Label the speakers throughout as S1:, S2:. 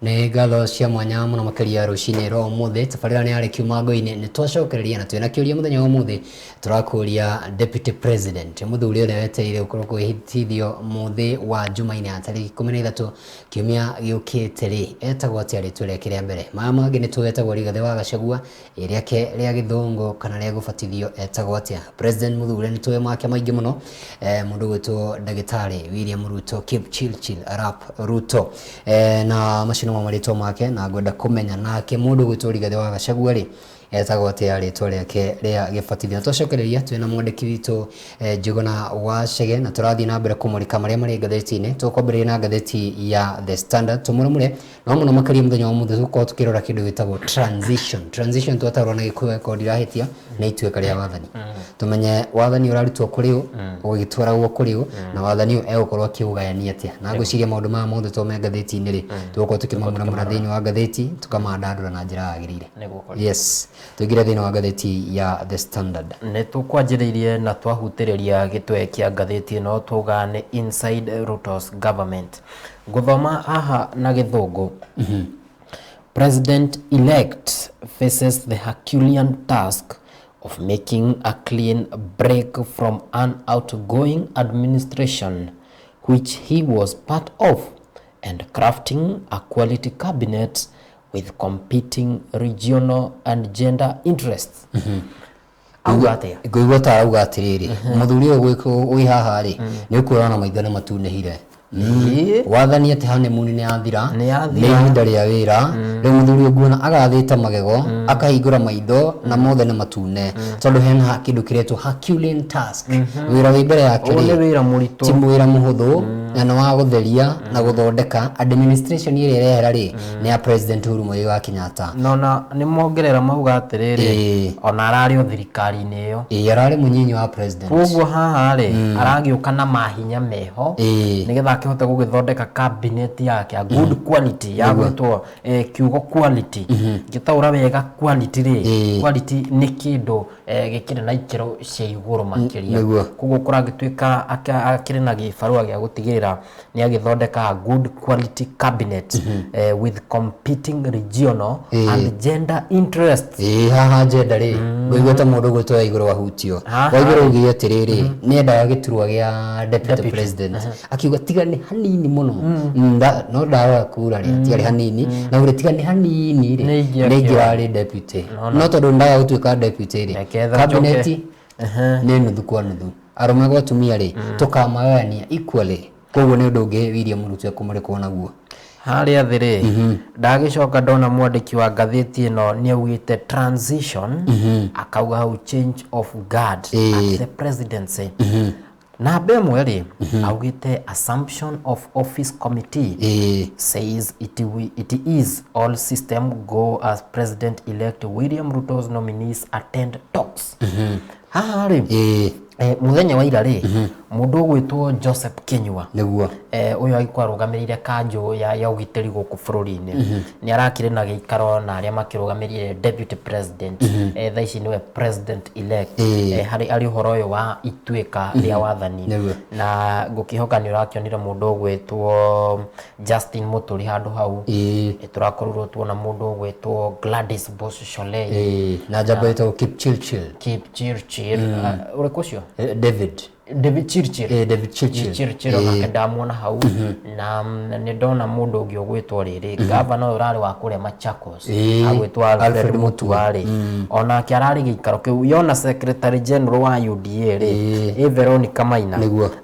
S1: Nĩ ngatho cia mwanya mũno makĩria rũcinĩ rwa ũmũthĩ. Tabarĩra nĩ yarĩ kiumango-inĩ, nĩ twacokereria na twĩna kĩũria mũthenya wa ũmũthĩ. Tũrakũria Deputy President mũthuri ũrĩa wetereire gũkorwo kwĩhĩtithio mũthĩ wa Jumaine ya tarĩki 13 kiumia gĩũkĩte rĩ, etagwo atĩa rĩtwa rĩake rĩa mbere? Maya mangĩ nĩ tũĩ etagwo Rigathĩ wa Gachagua, ĩ rĩake rĩa gĩthũngũ kana rĩa gũbatithio etagwo atĩa? President mũthure nĩ tũĩ make maingĩ mũno, mũndũ ũgwĩtwo ndagĩtarĩ William Ruto Kipchirchir Arap Ruto, na macio nĩmo marĩtwa make, na ngwenda kũmenya nake mũndũ ũgwĩtwo Rigathĩ wa Gachagua rĩ, etagwo atĩa rĩtwa rĩake rĩa gĩbatithio? Na twacokereria twĩna mwandĩki witũ Njuguna wa Chege, na tũrathiĩ na mbere kũmũrĩka marĩa marĩ ngathĩti-inĩ. Tũkwambĩrĩria na ngathĩti ya The Standard tũmũrĩmũre, no mũno makĩria mũthenya wa ũmũthĩ tũgũkorwo tũkĩrora kĩndũ gĩtagwo transition. Transition twataũra na Gĩkũyũ angĩkorwo ndirahĩtia nĩ ituĩka rĩa wathani. Tũmenye wathani ũrarutwo kũrĩ ũ, ũgĩtwaragwo kũrĩ ũ, na wathani ũyũ egũkorwo akĩũgayania atĩa. Na ngwĩciria maũndũ maya mothe to me ngathĩti-inĩ rĩ, tũgũkorwo tũkĩmamũramũra thĩinĩ wa ngathĩti, tũkamandandũra na njĩra yagĩrĩire.
S2: Nĩguo kũrĩ.
S1: Yes, tũingĩre thĩinĩ wa ngathĩti ya The Standard.
S2: Nĩ tũkwanjĩrĩirie na twahutĩrĩria gĩtwe kĩa ngathĩti ĩno twauga nĩ Inside Ruto's Government. Ngũthoma haha na Gĩthũngũ. President elect faces the Herculean task of making a clean break from an outgoing administration which he was part of and crafting a quality cabinet with competing regional and gender interests. Auga atĩa?
S1: Ngũigua ta arauga atĩrĩrĩ, mũthuri ũyũ wĩ haha rĩ, nĩ ũkuona na maitho nĩ matunĩhire. Wathani atĩ honeymoon nĩ yathira,
S2: Nĩ yathira.
S1: Nĩ ihinda rĩa wĩra. Rĩu mũthuri ũyũ nguona agathĩte magego, akahingũra maitho na mothe nĩ matune, tondũ hena kĩndũ kĩretwo Herculean task, wĩra wĩ mbere yake
S2: Ũyũ nĩ
S1: rĩ,
S2: wĩra mũritũ.
S1: Ti wĩra mũhũthũ, na nĩ wa gũtheria na gũthondeka administration ĩrĩa ĩrehera rĩ, nĩ ya President Uhuru Muigai wa Kenyatta.
S2: Na ona nĩ mongerera mauga atĩrĩrĩ, ona ararĩ o thirikari-inĩ ĩyo.
S1: Ĩĩ, ararĩ mũnyinyi wa president.
S2: Koguo haha rĩ, aragĩũka na mahinya meho nĩgetha akĩhote gũgĩthondeka cabinet yake a good quality ya gwĩtwo kiugo quality. Ngĩtaũra wega quality rĩ, quality nĩ kĩndũ gĩkĩrĩ na ikĩro cia igũrũ makĩria. Koguo kũragĩtuĩka akĩrĩ na gĩbarũa gĩa gũtigĩrĩra nĩ agĩthondeka good quality cabinet with competing regional and gender interests.
S1: Ĩĩ, haha gender rĩ, ngũigua ta mũndũ ũgwĩtwo Waigũrũ wahutio.
S2: Haha
S1: Waigũrũ augire atĩrĩrĩ, nĩ endaga gĩturwa gĩa deputy president, akiuga tiga nĩ hanini mũno. No ndarora kura rĩ, hatiarĩ hanini, na augire tiga nĩ hanini rĩ,
S2: Nĩ ingĩakĩoya.
S1: nĩ ingĩrarĩ deputy, no tondũ ndaga gũtuĩka deputy rĩ,
S2: Reke etha
S1: cabinet
S2: njoke.
S1: nĩ nuthu kwa nuthu, arũme gwa atumia rĩ, tũkamagayania equally. Koguo nĩ ũndũ ũngĩ William Ruto ekũmũrĩkwo naguo.
S2: Harĩa thĩ rĩ, ndagĩcoka ndona mwandĩki wa ngathĩti ĩno nĩ augĩte transition, akauga hau change of guard at the presidency. Namba ĩmwe rĩ, augĩte assumption of office committee says it is all system go as president elect William Ruto's nominees attend talks. Haha rĩ, mũthenya wa ira rĩ, mũndũ ũgwĩtwo Joseph Kinyua, ũyũ agĩkorwo arũgamĩrĩire kanjũ ya ũgitĩri gũkũ bũrũri-inĩ, nĩ arakĩrĩ na gĩikaro na arĩa makĩrũgamĩrĩire deputy president, thaa ici nĩwe president elect, harĩ arĩ ũhoro ũyũ wa ituĩka rĩa wathani. Na ngũkĩhoka nĩ ũrakĩonire mũndũ ũgwĩtwo Justin Mũturi handũ hau. Nĩ tũrakorirwo tuona mũndũ ũgwĩtwo Gladys Boss Shollei.
S1: Na njamba ĩtagwo Kipchirchir.
S2: Kipchirchir. Ũrĩkũ ũcio?
S1: David.
S2: David Chirchir.
S1: David Chirchir.
S2: Chirchir onake ndamuona hau. Na nĩ ndona mũndũ ũngĩ ũgwĩtwo rĩrĩ, gavana ũyũ ũrarĩ wa kũrĩa Machakos, agwĩtwo Alfred
S1: Alfred
S2: Mutua rĩ, onake ararĩ gĩikaro kĩu. Yona Secretary General wa UDA rĩ, ĩ Veronica Maina,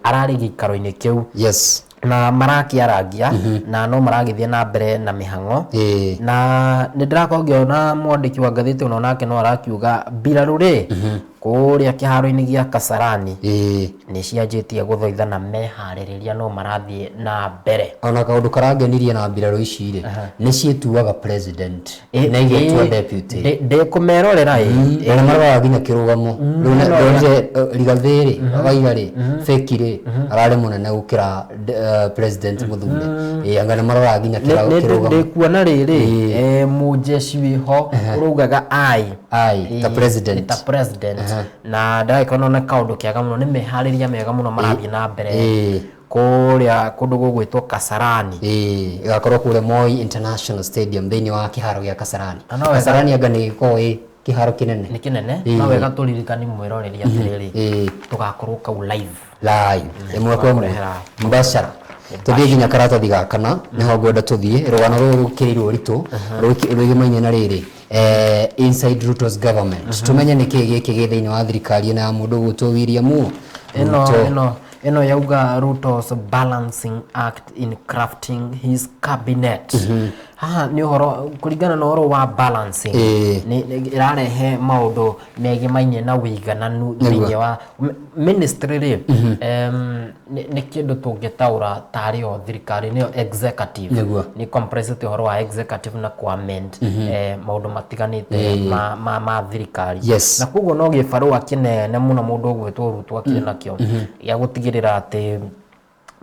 S2: ararĩ gĩikaro-inĩ kĩu. Na marakĩarangia na no maragĩthiĩ na mbere na mĩhang'o. Na nĩ ndĩrakorwo ngĩona mwandĩki wa ngathĩti ĩno nake no arakiuga mbirarũ rĩ, kũrĩa kĩharo-inĩ gĩa Kasarani nĩ cianjĩtie gũthoithana, meharĩrĩria no marathiĩ na mbere.
S1: Ona kaũndũ karangenirie na mbirarũ ici rĩ, nĩ ciĩtuaga president na igetua deputy.
S2: Ndĩkũmerorera ĩ.
S1: Na nĩ maroraga nginya kĩrũgamo. Rĩu ndonire Rigathĩ rĩ, waiga rĩ, feki rĩ, ararĩ mũnene gũkĩra president mũthure. Ĩĩ, anga nĩ maroraga nginya kĩrũgamo.
S2: Ndĩkuona rĩrĩ, mũjeshi wĩho ũraugaga ai.
S1: Ai, ta president.
S2: Ta president. Na ndagĩkorwo nĩ kaũndũ kega mũno, nĩ meharĩria mega mũno marathiĩ na mbere. Kũrĩa kũndũ gũgwĩtwo Kasarani.
S1: Ĩĩ, ĩgakorwo kũrĩa Moi International Stadium thĩinĩ wa kĩharo gĩa Kasarani.
S2: Na no wega-
S1: Kasarani anga nĩ gĩkoragwo ĩ kĩharo kĩnene.
S2: Nĩ kĩnene. No wega tũririkani mwĩroreri atĩrĩrĩ, tũgakorwo kau live.
S1: Live ĩmwe kwa ĩmwe.
S2: Tũgakũrehera.
S1: Mbashara. Tũthiĩ nginya karatathi ga kana nĩho ngwenda tũthiĩ. Rũgano rũrũ rũkĩrĩirwo ũritũ rwĩgĩmainie na rĩrĩ, inside Ruto's government. Tũmenye nĩkĩĩ gĩkĩ gĩ thĩinĩ wa thirikari ĩno ya mũndũ ũgwĩtwo William
S2: Ĩno
S1: Ruto.
S2: Ĩno yauga Ruto's balancing act in crafting his cabinet. Haha nĩ ũhoro kũringana na ũhoro wa balancing, nĩ ĩrarehe maũndũ megemainie na ũigananu thĩinĩ wa ministry rĩ. Nĩ kĩndũ tũngĩtaũra tarĩ o thirikari nĩyo executive. Nĩ compressĩte ũhoro wa executive na kũ amend maũndũ matiganĩte ma thirikari. Na koguo no gĩbarũa kĩnene mũno mũndũ ũgwĩtwo Ruto akĩrĩ nakĩo gĩa gũtigĩrĩra atĩ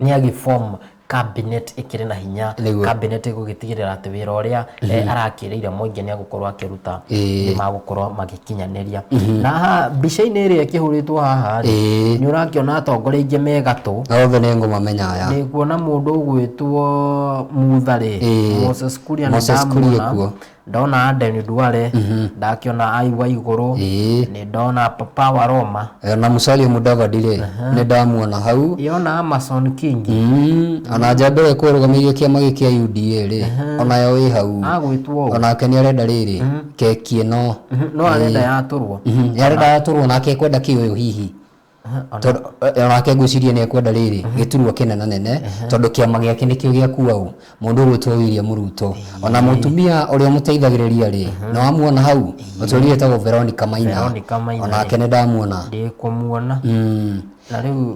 S2: nĩ agĩform cabinet ĩkĩrĩ na hinya, cabinet ĩgũgĩtigĩrĩra atĩ wĩra ũrĩa arakĩrĩire mũingĩ nĩ egũkorwo akĩruta, nĩ magũkorwo magĩkinyanĩria. Na haha mbica-inĩ ĩrĩa ĩkĩhũrĩtwo haha rĩ, nĩ ũrakĩona atongoria aingĩ me gatũ.
S1: Othe nĩ ngũmamenya aya.
S2: Nĩ kuona mũndũ ũgwĩtwo Mutha rĩ, Moses Kuria nĩ
S1: Moses Kuria
S2: ndamuona.
S1: kuo.
S2: Ndona Aden Duale, ndakĩona Ai Waigũrũ, nĩ ndona Papa wa Roma.
S1: Na Musalia Mudavadi rĩ, nĩ ndamuona hau.
S2: Yona Amason Kingi.
S1: Ona njamba ĩrĩa ĩkũrũgamĩrĩire kĩama gĩkĩ kĩa UDA rĩ, onayo ĩ hau.
S2: Agwĩtwo ũ?
S1: Onake nĩ arenda rĩrĩ keki ĩno.
S2: No arenda yatũrwo.
S1: Nĩ arenda yatũrwo, nake ekwenda kĩ ũyũ hihi? Tondũ onake ngwĩciria nĩ ekwenda rĩrĩ gĩturwa kĩnene nene, tondũ kĩama gĩake nĩkĩo gĩakua ũ mũndũ ũgwĩtwo William Ruto. Ona mũtumia ũrĩa ũmũteithagĩrĩria rĩ, nĩ wamuona hau, mũtũrire wĩtagwo Veronica Maina.
S2: Veronica Maina.
S1: Onake nĩ ndamuona.
S2: Ndĩkũmuona. Na rĩu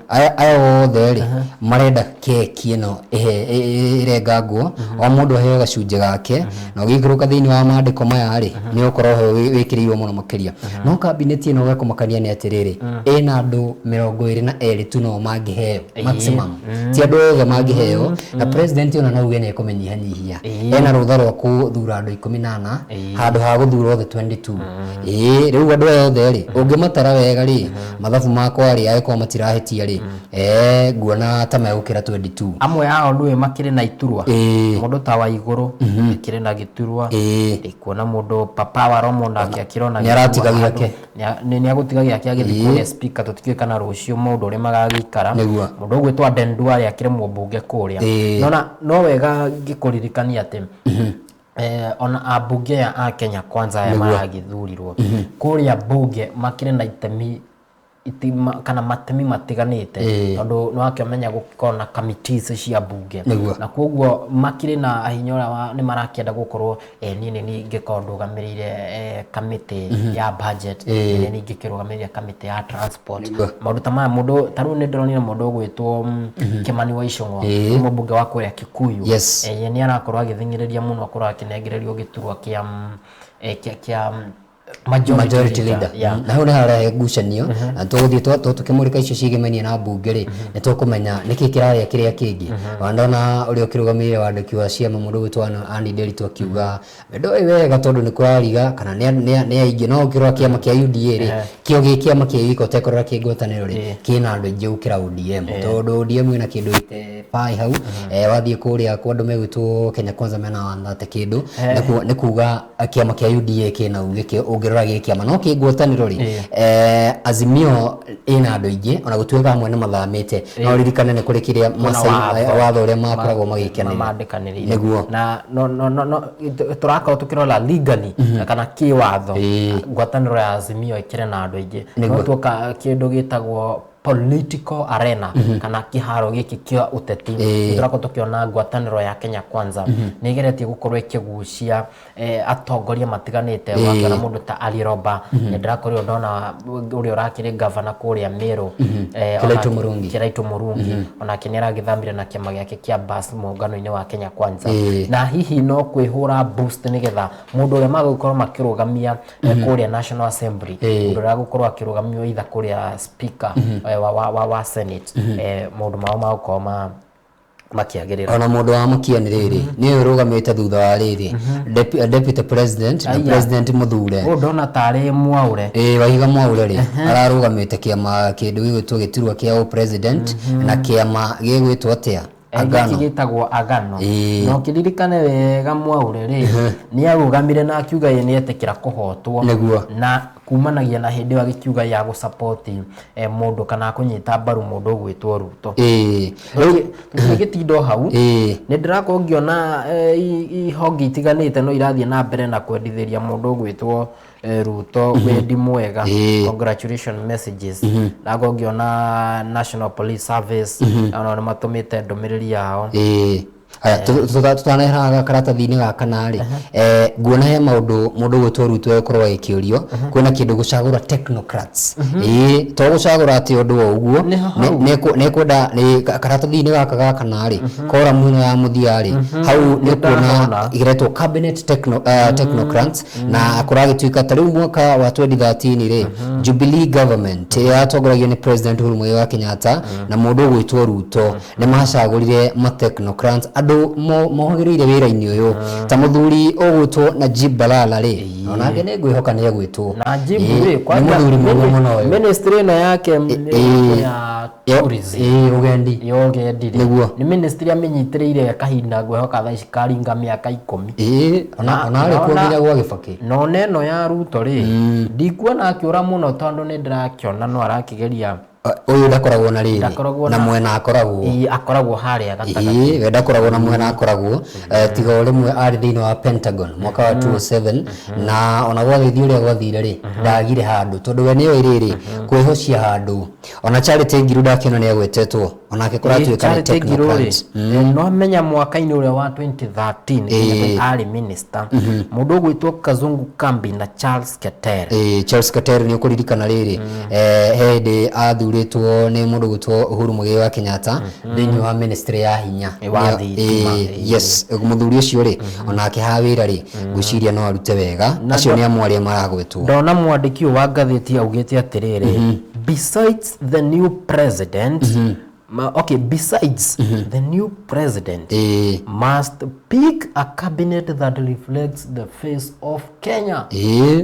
S1: Aya othe rĩ marenda keki ĩno ĩrengangwo, o mũndũ aheo gacunjĩ gake, na ũgĩikũrũka thĩinĩ wa mandĩko maya rĩ, nĩ ũkorwo wĩkĩrĩirwo mũno makĩria. No kabineti ĩno gĩakũmakania nĩ atĩrĩrĩ, ĩna andũ 22 tu no mangĩheo maximum, ti andũ othe mangĩheo. Na president ona no uge nĩ ekũmenyihanyihia, ena rũtha rwa kũthura andũ 14 handũ ha gũthura othe 22. Ĩĩ, rĩu andũ aya othe rĩ, ũngĩmatara wega rĩ, mathabu makwa rĩ, angĩkorwo matirahĩtia rĩ, nguona ta megũkĩra 22.
S2: Amwe ao nĩwe makĩrĩ na iturwa. Mũndũ ta Waigũrũ akĩrĩ na gĩturwa. Ndikuona mũndũ Papa wa Roma onake akĩrĩ ona
S1: Nĩ aratiga
S2: gĩturwa.
S1: gĩake.
S2: Nĩ agũtiga gĩake agĩthiĩ kũrĩa speaker, tũtikĩũĩ kana rũciũ maũndũ ũrĩa magagĩikara. Mũndũ ũgwĩtwo Aden Duale akĩrĩ mũmbunge kũrĩa. Nona no wega ngĩkũririkania atĩ ona ambunge aya a Kenya Kwanza aya maragĩthurirwo kũrĩa mbunge makĩrĩ na itemi kana matemi matiganĩte, tondũ nĩ wakĩmenya gũkorwo na committees cia mbunge. Na koguo makĩrĩ na hinya ũrĩa nĩ marakĩenda gũkorwo, niĩ nĩ niĩ ingĩkorwo ndũgamĩrĩire kamĩtĩ ya budget, nĩ niĩ ingĩkĩrũgamĩrĩire kamĩtĩ ya transport, maũndũ ta maya. Mũndũ ta rĩu nĩ ndĩronire mũndũ ũgwĩtwo Kimani wa Ichung'wa, nĩ mũmbunge wa kũrĩa Kikuyu. Ye nĩ arakorwo agĩthing'ĩrĩria mũno akorwo akĩnengererio gĩturwa kĩa majority
S1: majority
S2: leader.
S1: Leader. Na hau nĩ harehe ngucanio, na tũgũthiĩ tũkĩmũrĩka icio ciĩgemainie na mbunge rĩ, nĩ tũkũmenya nĩkĩ kĩrarĩa kĩrĩa kĩngĩ. Ona ndona ũrĩa ũkĩrũgamĩrĩire wandĩki wa ciama, mũndũ ũgwĩtwo Andy Nderitu, akiuga ndoĩ wega tondũ nĩ kũrariga kana nĩ aingĩ. No ũkĩrora kĩama kĩa UDA rĩ, kĩo gĩ kĩama kĩa gĩko ũtekũrora kĩ ngwatanĩro rĩ, kĩna andũ aingĩ gũkĩra ODM, tondũ ODM ĩna kĩndũ ĩte pai hau. Wathiĩ kũrĩa kwa andũ megwĩtwo Kenya Kwanza mena 130 kĩndũ. Nĩ kuga kĩama kĩa UDA kĩna uge ũngĩrora gĩ kĩama no kĩ ngwatanĩro rĩ, Azimio ĩna andũ aingĩ, ona gũtuĩka amwe nĩ mathamĩte. No ririkane nĩ kũrĩ kĩrĩa watho ũrĩa makoragwo magĩkenera.
S2: Mandĩkanĩrĩire. Na no tũrakorwo tũkĩrora legally kana kĩwatho, ngwatanĩro ya Azimio ĩkĩrĩ na andũ aingĩ, no tuoka kĩndũ gĩtagwo political arena kana kĩharo gĩkĩ kĩa ũteti, tũrakorwo tũkĩona ngwatanĩro ya Kenya Kwanza nĩ ĩgeretie gũkorwo ĩkĩgucia atongoria matiganĩte. Wakĩona mũndũ ta Ali Roba, nĩ ndĩrakorirwo ndona ũrĩa ũrakĩrĩ gavana kũrĩa Meru,
S1: Kiraitu Murungi.
S2: Kiraitu Murungi onake nĩ aragĩthamire na kĩama gĩake kĩa BAS mũngano-inĩ wa Kenya Kwanza, na hihi no kwĩhũra boost nĩgetha mũndũ ũrĩa magũkorwo makĩrũgamia kũrĩa National Assembly, mũndũ ũrĩa agũkorwo akĩrũgamio either kũrĩa speaker wa Senate, maũndũ mao magũkorwo ma Makĩagĩrĩra.
S1: Ona mũndũ wa mũkia nĩ rĩrĩ, nĩwe ũrũgamĩte thutha wa rĩrĩ deputy president na
S2: Aya.
S1: president mũthure.
S2: Ũyũ ndona tarĩ Mwaũre.
S1: Ĩĩ, Waihiga Mwaũre rĩ, ararũgamĩte kĩama kĩndũ gĩgwĩtwo gĩturwa kĩa president na kĩama gĩgwĩtwo atĩa?
S2: Agano. Gĩkĩ gĩtagwo Agano.
S1: Ĩĩ.
S2: Na ũkĩririkane wega, Mwaũre rĩ, nĩ arũgamire na akiuga ye nĩ etĩkĩra kũhotwo.
S1: Nĩguo.
S2: Na kumanagia na hĩndĩ ĩyo agĩkiuga ya gũsapoti mũndũ kana kũnyita mbaru mũndũ ũgwĩtwo Ruto.
S1: Rĩu
S2: Tũtingĩtinda o hau. Nĩ ndĩrakorwo ngĩona ihonge itiganĩte no irathiĩ na mbere na kwendithĩria mũndũ ũgwĩtwo Ruto wendi mwega, congratulation messages. Ndakorwo ngĩona National Police Service onao nĩ matũmĩte ndũmĩrĩri yao.
S1: Ĩĩ. Aya, tutaneheraga karatathi-inĩ gaka narĩ, nguona he maũndũ mũndũ ũgwĩtwo Ruto egũkorwo agĩkĩũrio. Kwĩna kĩndũ gũcagũra technocrats. Ĩĩ, to gũcagũra atĩ ũndũ o ũguo.
S2: Nĩho hau.
S1: Nĩekwenda karatathi-inĩ gaka ga kana rĩ, koramu ĩno ya mũthia rĩ, hau nĩ ũkuona
S2: Ndahona.
S1: ĩretwo cabinet technocrats. Na kũragĩtuĩka ta rĩu mwaka wa 2013 rĩ, Jubilee government yatongoragio nĩ President Uhuru Muigai wa Kenyatta na mũndũ ũgwĩtwo Ruto nĩ macagũrire ma technocrats, andũ mohagĩrĩire wĩra-inĩ ũyũ, ta mũthuri ũgwĩtwo Najib Balala rĩ, onake nĩ ngwĩhoka nĩ egwĩtwo.
S2: Najib
S1: Ĩĩ,
S2: rĩ,
S1: nĩ
S2: kwanja
S1: mũthuri mũũgĩ mũno ũyũ.
S2: Ministry ĩno yake ya tourism,
S1: Ĩĩ, ũgendi.
S2: Ya ũgendi rĩ,
S1: Nĩguo.
S2: nĩ ministry amĩnyitĩrĩire kahinda ngwĩhoka thaa ici karinga mĩaka 10.
S1: Ĩĩ, ona arĩ kuo nginya gwa Gĩbakĩ.
S2: Na ona ĩno ya Ruto rĩ, ndikuona akĩũra mũno tondũ nĩ ndĩrakĩona no arakĩgeria.
S1: Ũyũ ndakoragwo na rĩrĩ
S2: Ndakoragwo
S1: na mwena akoragwo.
S2: Ĩĩ, akoragwo harĩa gatagatĩ.
S1: Ĩĩ, we ndakoragwo na mwena akoragwo, tiga o rĩmwe arĩ thĩinĩ wa Pentagon mwaka wa 2007, na ona gwagĩthiĩ ũrĩa gwathire rĩ, ndagire handũ tondũ we nĩoĩ rĩrĩ kwĩhocia handũ. Ona Charity Ngiru ndakĩona nĩ agwetetwo, onake kũratuĩka nĩ
S2: Charity Ngiru rĩ,
S1: technocrat.
S2: No menya mwaka-inĩ ũrĩa wa 2013 nginya arĩ minister, mũndũ ũgwĩtwo Kazungu Kambi na Charles Keter.
S1: Ĩĩ, Charles Keter nĩ ũkũririkana rĩrĩ, he hĩndĩ athurĩtwo nĩ mũndũ ũgwĩtwo Uhuru Muigai wa Kenyatta thĩinĩ wa ministry ya hinya.
S2: Wa thitima.
S1: Yes, mũthuri ũcio rĩ, onake ha wĩra rĩ, ngwĩciria no arute wega. Acio nĩ amwe arĩa maragwetwo.
S2: Ndona mwandĩki ũyũ wa ngathĩti augĩte atĩrĩrĩ, besides the new president okay, besides the new president must pick a cabinet that reflects the face of Kenya.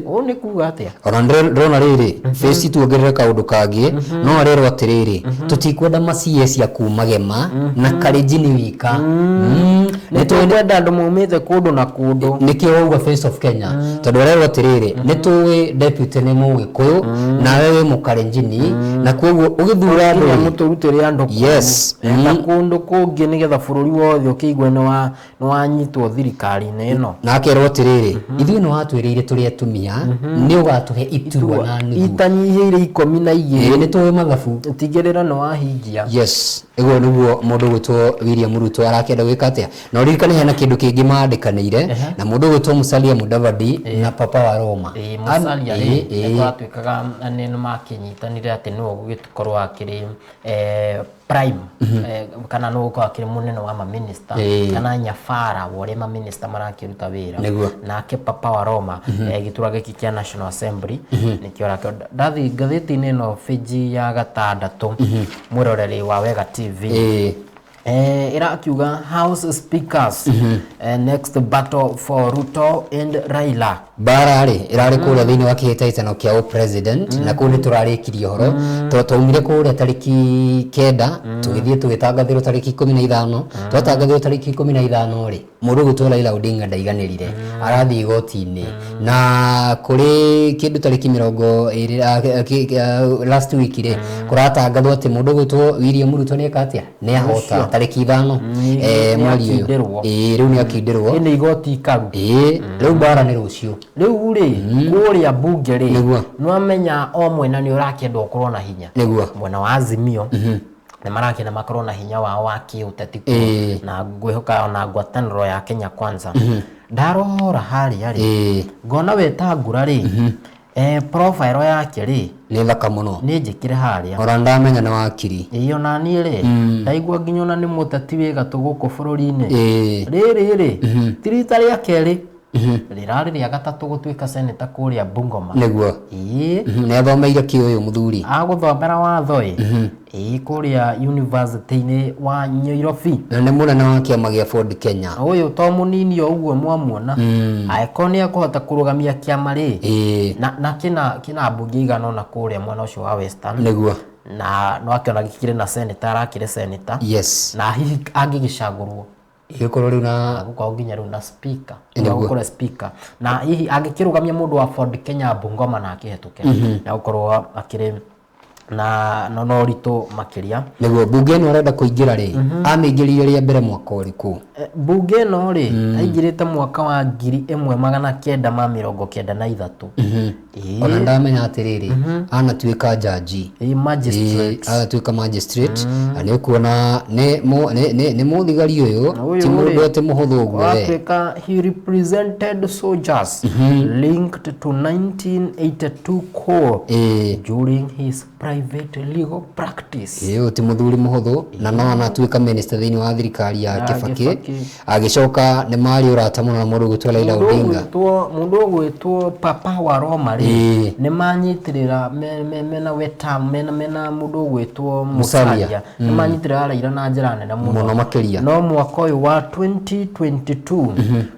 S2: Ũũ nĩ kuga atĩa?
S1: Ona ndĩrona rĩrĩ face, tuongerere kaũndũ kangĩ, no arerwo atĩrĩrĩ, tũtikwenda ma CS ya kuma Gema na Kalenjin wika.
S2: Nĩ tũkwenda andũ maumĩte kũndũ na kũndũ.
S1: Nĩkĩo wauga face of Kenya, tondũ arerwo atĩrĩrĩ, nĩ tũĩ deputy nĩ Mũgĩkũyũ nawe wĩ Mũkalenjini, na koguo ũgĩthura andũ
S2: nginya
S1: rĩ,
S2: mũtũrutĩre andũ kũu. Enda kũndũ kũngĩ nĩgetha bũrũri wothe ũkĩigue nĩ wanyitwo thirikari-inĩ ĩno.
S1: Na akerwo atĩrĩrĩ, ithuĩ nĩ watwĩrĩire tũrĩ atumia nĩ ũgatũhe iturwa na nuthu
S2: itanyihĩire 12.
S1: Ĩĩ, nĩ tũĩ mathabu.
S2: Tigĩrĩra nĩ wahingia.
S1: Yes, ĩguo nĩguo mũndũ ũgwĩtwo William Ruto arakĩenda gwĩka atĩa. Na ũririkane hena kĩndũ kĩngĩ mandĩkanĩire na mũndũ ũgwĩtwo Musalia Mudavadi na Papa wa Roma.
S2: Ĩĩ, Musalia rĩ,
S1: Ĩĩ.
S2: nĩ kũratuĩkaga nĩ makĩnyitanire atĩ nĩwe ũgũgĩkorwo akĩrĩ prime kana nĩwe ũgũkorwo akĩrĩ mũnene wa maminista kana nyabara wa ũrĩa maminista marakĩruta wĩra. Nake Papa wa Roma, gĩturwa gĩkĩ kĩa National Assembly nĩkĩo arakĩo. Ndathiĩ ngathĩti-inĩ ĩno page ya gatandatũ, mwĩroreri wa Wega TV, ĩrakiuga House Speakers, next battle for Ruto and Raila.
S1: Mbara rĩ ĩrarĩ kũrĩa thĩinĩ wa kĩhĩtahĩtano kĩa ũpresident, na kũu nĩ tũrarĩkirie ũhoro. Twaumire kũrĩa tarĩki 9, tũgĩthiĩ tũgĩtangathĩrwo tarĩki 15. Twatangathĩrwo tarĩki 15 rĩ, mũndũ ũgwĩtwo Raila Odinga ndaiganĩrire, arathiĩ igoti-inĩ, na kũrĩ kĩndũ tarĩki 20 last week rĩ, kũratangathwo atĩ mũndũ ũgwĩtwo William Ruto nĩ eka atĩa, nĩ ahota tarĩki 5 mweri ũyũ.
S2: Nĩakindĩrwo.
S1: Ĩĩ, rĩu nĩ akindĩrwo.
S2: Ĩnĩ igoti ikaru.
S1: Ĩĩ, rĩu mbara nĩ rũciũ.
S2: Rĩu rĩ, kũrĩa mbunge rĩ, nĩwamenya o mwena nĩ ũrakĩenda ũkorwo na hinya. Mwena wa Azimio nĩ marakĩenda makorwo na hinya wao wa kĩũteti kuo, na ngwĩhoka ona ngwatanĩro ya Kenya Kwanza. Ndarora harĩa rĩ, ngona Wetangula rĩ, profile yake rĩ,
S1: nĩ thaka mũno.
S2: Nĩ njĩkĩre harĩa.
S1: Ona ndamenya nĩ wakiri.
S2: Ĩĩ, ona niĩ rĩ, ndaigua nginya ona nĩ mũteti wĩ gatũ gũkũ bũrũri-inĩ. Rĩrĩ rĩ, ti rita rĩa kerĩ. Rĩrarĩ rĩa gatatũ gũtuĩka senator kũrĩa Bungoma.
S1: Nĩguo.
S2: Ĩĩ.
S1: Nĩ athomeire kĩ ũyũ mũthuri?
S2: Agũthomera watho ĩ. Ĩĩ, kũrĩa university-inĩ wa Nyairobi.
S1: Na nĩ mũnene wa kĩama gĩa Ford Kenya.
S2: Ũyũ to mũnini o ũguo mwamuona. Angĩkorwo nĩ ekũhota kũrũgamia kĩama rĩ, na kĩna mbunge igana ũna kũrĩa mwena ũcio wa Western.
S1: Nĩguo.
S2: Na no akĩona gĩkĩrĩ na senator, arakĩrĩ senator.
S1: Yes.
S2: Na hihi angĩgĩcagũrwo,
S1: Gĩkorwo rĩu na
S2: gũkorwo nginya rĩu na speaker.
S1: Nĩguo.
S2: Gũkorwo speaker. Na hihi angĩkĩrũgamia mũndũ wa Ford Kenya Bungoma na akĩhetũke, na gũkorwo akĩrĩ na no ũritũ makĩria.
S1: Nĩguo mbunge ĩno arenda kũingĩra rĩ, amĩingĩrire rĩa mbere mwaka ũrĩkũ?
S2: Mbunge ĩno rĩ, aingĩrĩte mwaka wa 1993. Ĩĩ.
S1: Ona ndamenya atĩrĩrĩ, anatuĩka jaji.
S2: Ĩĩ, magistrate.
S1: Ĩĩ, agatuĩka magistrate. Na nĩ ũkuona nĩ mũthigari ũyũ,
S2: Ũyũ
S1: ti mũndũ
S2: rĩ,
S1: atĩ mũhũthũ ũguo we.
S2: Watuĩka he represented soldiers linked to 1982 coup during his private legal practice.
S1: Ĩĩ, ũyũ ti mũthuri mũhũthũ, na no anatuĩka minister thĩinĩ wa thirikari ya
S2: Ya
S1: Kibaki.
S2: Kibaki.
S1: Agĩcoka nĩ marĩ ũrata mũno na mũndũ ũgwĩtwo Raila
S2: Mũndũ
S1: Odinga.
S2: ũgwĩtwo mũndũ ũgwĩtwo Papa wa Roma rĩ, nĩ manyitĩrĩra mena weta mena mũndũ ũgwĩtwo
S1: Musalia.
S2: Musalia, nĩ manyitĩrĩra Raila na njĩra nene mũno
S1: Mũno makĩria.
S2: No mwaka ũyũ wa 2022,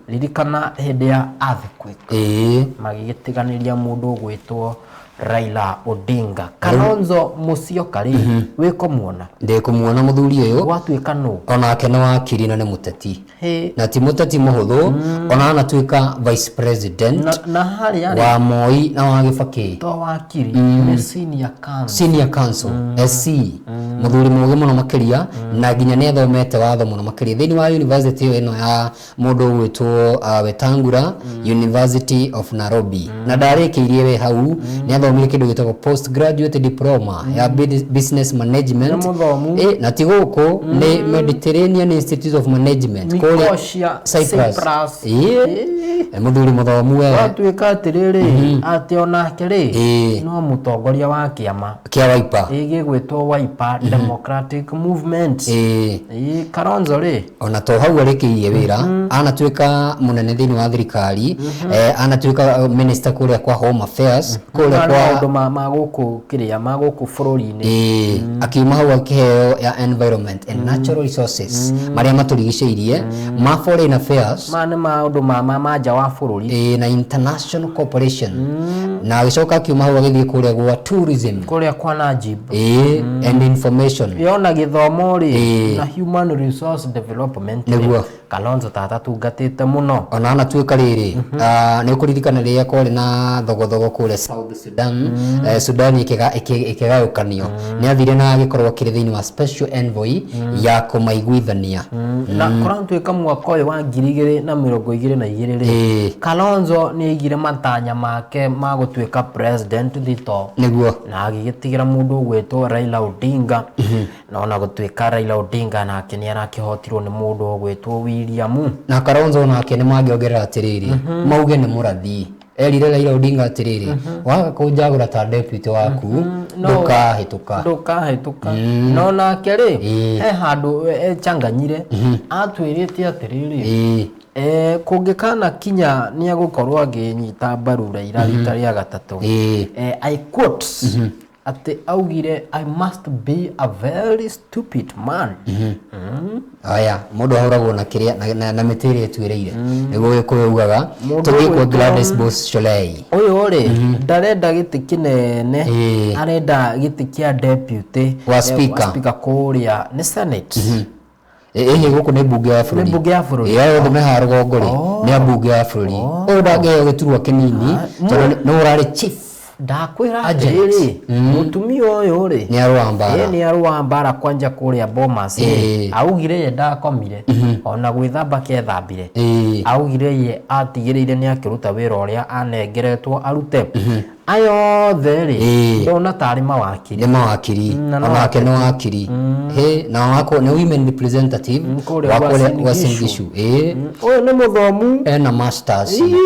S2: ririkana hĩndĩ ya earthquake, magĩgĩtiganĩria mũndũ ũgwĩtwo Raila Odinga. Kalonzo Musyoka rĩ, wĩkũmuona?
S1: Ndĩkũmuona mũthuri ũyũ.
S2: Gwatuĩka nũ?
S1: Onake nĩ wakiri na nĩ mũteti.
S2: Hĩ.
S1: Na ti mũteti mũhũthũ, ona anatuĩka vice president
S2: na harĩa rĩ,
S1: wa Moi na wa Gĩbakĩ.
S2: To wakiri, nĩ senior counsel.
S1: Senior counsel, SC, mũthuri mũgĩ mũno makĩria, na nginya nĩ athomete watho mũno makĩria thĩinĩ wa university ĩyo ĩno ya mũndũ ũgwĩtwo Wetangula, University of Nairobi. Na ndarĩkĩirie we hau, nĩ athomire kĩndũ gĩtagwo postgraduate diploma ya business management.
S2: Nĩ mũthomu.
S1: Na ti gũkũ, nĩ Mediterranean Institute of Management kũrĩa
S2: Nicosia,
S1: Cyprus.
S2: Cyprus.
S1: Ĩĩ. Nĩ mũthuri mũthomu we.
S2: Gwatuĩka atĩrĩrĩ, atĩ onake rĩ, no mũtongoria wa kĩama
S1: Kĩa Wiper.
S2: Ĩ, gĩgwĩtwo Wiper Democratic Movement. Ĩ, Kalonzo rĩ,
S1: Ona to hau arĩkĩirie wĩra, anatuĩka mũnene thĩinĩ wa thirikari, anatuĩka minister kũrĩa kwa Home Affairs, kũrĩa
S2: Maya nĩ
S1: kwa
S2: maũndũ ma gũkũ kĩrĩa ma gũkũ bũrũri-inĩ.
S1: Ĩĩ, akiuma hau akĩheo ya environment and natural resources, marĩa matũrigicĩirie, ma foreign affairs.
S2: Maya nĩ maũndũ ma nja wa bũrũri.
S1: Ĩĩ, na international cooperation. Na agĩcoka akiuma hau agĩthiĩ kũrĩa gwa tourism.
S2: Kũrĩa kwa Najib.
S1: Ĩĩ, and information.
S2: Yona gĩthomo rĩ, na human resource development rĩ,
S1: Nĩguo.
S2: Kalonzo tata tungatĩte mũno.
S1: Ona anatuĩka rĩrĩ, nĩ ũkũririkana rĩrĩa kwarĩ na thogothogo kũrĩa South Sudan, Sudan ĩkĩgayũkanio, nĩ athire na agĩkorwo akĩrĩ thĩinĩ wa special envoy ya kũmaiguithania.
S2: Na kũratuĩka mwaka ũyũ wa 2022 rĩ, Kalonzo nĩ aigire matanya make ma gũtuĩka president thito.
S1: Nĩguo.
S2: Na agĩgĩtigĩra mũndũ ũgwĩtwo Raila Odinga. Na ona gũtuĩka Raila Odinga nake nĩ arakĩhotirwo nĩ mũndũ ũgwĩtwo William.
S1: Na Kalonzo nake nĩ mangĩongerera atĩrĩrĩ, mauge nĩ mũrathi. Erire Raila Odinga atĩrĩrĩ, waga kũnjagũra ta deputy waku, ndũkahĩtũka.
S2: Ndũkahĩtũka. No nake rĩ, he handũ echanganyire, atwĩrĩte atĩrĩrĩ, kũngĩkana kinya nĩ egũkorwo akĩnyita mbaru Raila rita rĩa gatatũ. I quote, atĩ augire, "I must be a very stupid man."
S1: Aya, mũndũ ahũragwo na kĩrĩa na mĩtĩ ĩrĩa ĩtuĩrĩire, nĩguo Gĩkũyũ ugaga.
S2: Mũndũ
S1: Tũthiĩ kwa
S2: ũgwĩtwo-
S1: Gladys Boss Sholei.
S2: Ũyũ rĩ, ndarenda gĩtĩ kĩnene, arenda gĩtĩ kĩa deputy
S1: Wa speaker.
S2: Wa speaker kũrĩa nĩ Senate.
S1: Ĩhĩ, gũkũ nĩ mbunge ya bũrũri.
S2: Nĩ mbunge ya bũrũri.
S1: Ĩ, aya othe me haha rũgongo rĩ, nĩ a mbunge ya bũrũri. Ũyũ ndangĩheo gĩturwa kĩnini tondũ nĩ ũrarĩ chief
S2: Ndakwĩra
S1: agent.
S2: atĩrĩrĩ, mũtumia ũyũ rĩ,
S1: Nĩ arũa mbara.
S2: Ĩ, nĩ arũa mbara kwanja kũrĩa Bomas rĩ. Augire ye ndakomire, ona gwĩthamba kethambire. Augire ye atigĩrĩire nĩ akĩruta wĩra ũrĩa anengeretwo arute. Aya othe rĩ, ndona tarĩ mawakiri.
S1: Nĩ mawakiri.
S2: Na no
S1: Onake nĩ wakiri. Hĩ, na wako nĩ women representative
S2: kũrĩa
S1: wa kũrĩa
S2: Uasin
S1: Uasin
S2: Gishu.
S1: Gishu. Ĩĩ.
S2: Ũyũ nĩ mũthomu.
S1: Ena masters.
S2: Ĩĩ,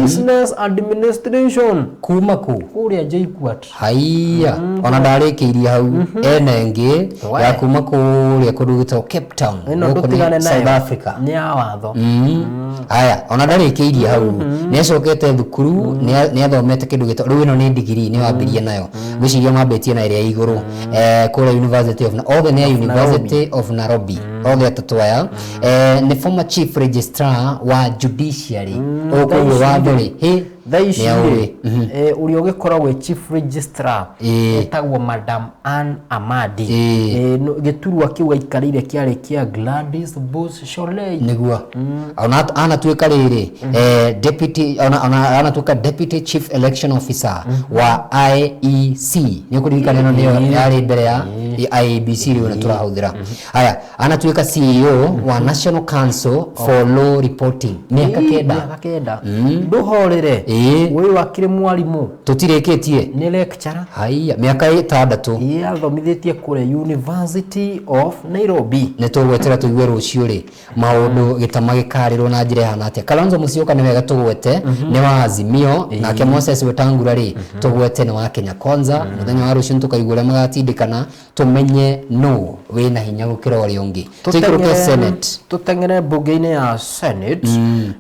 S2: business administration.
S1: Kuma kũ?
S2: Kũrĩa JKUAT.
S1: Haiya, ona ndarĩkĩirie hau, ena ĩngĩ
S2: We.
S1: ya kuma kũrĩa kũndũ gwĩtagwo Cape Town,
S2: Ĩno
S1: gũkũ nĩ
S2: ndũtigane nayo.
S1: South Africa.
S2: Nĩ ya watho.
S1: Haya, ona ndarĩkĩirie hau, nĩ acokete thukuru, nĩ athomete kĩndũ gĩtagwo, rĩu ĩno nĩ ndigiri nĩ wambĩrie nayo, ngwĩciria mambĩtie na ĩrĩa ya igũrũ, kũrĩa University of, othe nĩ a University of Nairobi, othe atatũ aya. Nĩ former chief registrar wa judiciary, ũguo koguo watho rĩ, hĩ,
S2: Thaa ici
S1: nĩ
S2: rĩ,
S1: aũĩ.
S2: Ũrĩa ũgĩkoragwo e chief registrar etagwo Madam Ann Amadi. Gĩturwa kĩu aikarĩire kĩarĩ kĩa Gladys Bush Sholei.
S1: Nĩguo ona anatuĩka rĩrĩ, deputy, ona anatuĩka deputy chief election officer wa IEC. Nĩ ũkũririkana ĩno nĩyo yarĩ mbere ya IEBC rĩu ĩno tũrahũthĩra. Haya, anatuĩka CEO wa National Council for Law Reporting mĩaka 9.
S2: Mĩaka 9. Ndũhorere. Ũyũ akĩrĩ mwarimũ.
S1: Tũtirĩkĩtie.
S2: Nĩ lecturer.
S1: Haiya, mĩaka 6.
S2: Ĩĩ, athomithĩtie kũrĩa University of Nairobi.
S1: Nĩ tũgwetera tũigue rũciũ rĩ maũndũ gĩtama gĩkarĩrwo na njĩra ĩhana atĩa. Kalonzo Musyoka nĩ wega tũgwete nĩ wa Azimio, nake Moses Wetangula rĩ tũgwete nĩ wa Kenya Kwanza. Mũthenya wa rũciũ nĩtũkaigua ũrĩa magatindĩkana, tũmenye no wĩna hinya gũkĩra ũrĩa ũngĩ. Tũikũrũke Senate.
S2: Tũteng'ere mbunge-inĩ ya Senate.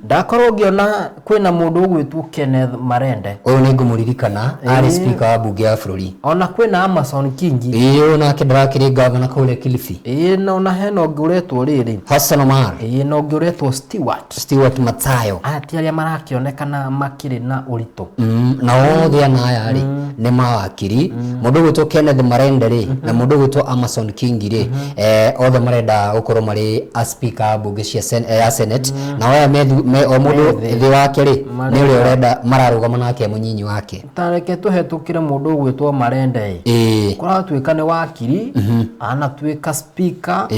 S2: Ndakorwo ngĩona kwĩna mũndũ ũgwĩtwo Kenneth Marende.
S1: Ũyũ nĩ ngũmũririkana, arĩ speaker wa mbunge ya bũrũri.
S2: Ona kwĩna Amason Kingi.
S1: Ĩĩ, ũyũ nake ndarakĩrĩ gavana kũrĩa Kilifi.
S2: Ĩĩ, na ona hena ũngĩ ũretwo rĩrĩ.
S1: Hassan Omar.
S2: Ĩĩ, na ũngĩ ũretwo Stewart.
S1: Stewart Mathayo.
S2: Aya ti arĩa marakĩonekana makĩrĩ na ũritũ.
S1: Na othe ana aya rĩ nĩ mawakiri. Mũndũ ũgwĩtwo Kenneth Marende rĩ na mũndũ ũgwĩtwo Amason Kingi rĩ, othe marenda gũkorwo marĩ a speaker a mbunge cia ya Senate. Na aya o mũndũ thĩ wake rĩ nĩ ũrĩa ũrenda mararũgama nake mũnyinyi wake.
S2: Ta reke tũhetũkĩre mũndũ ũgwĩtwo Marende ĩ. Kũratuĩka nĩ wakiri, anatuĩka speaker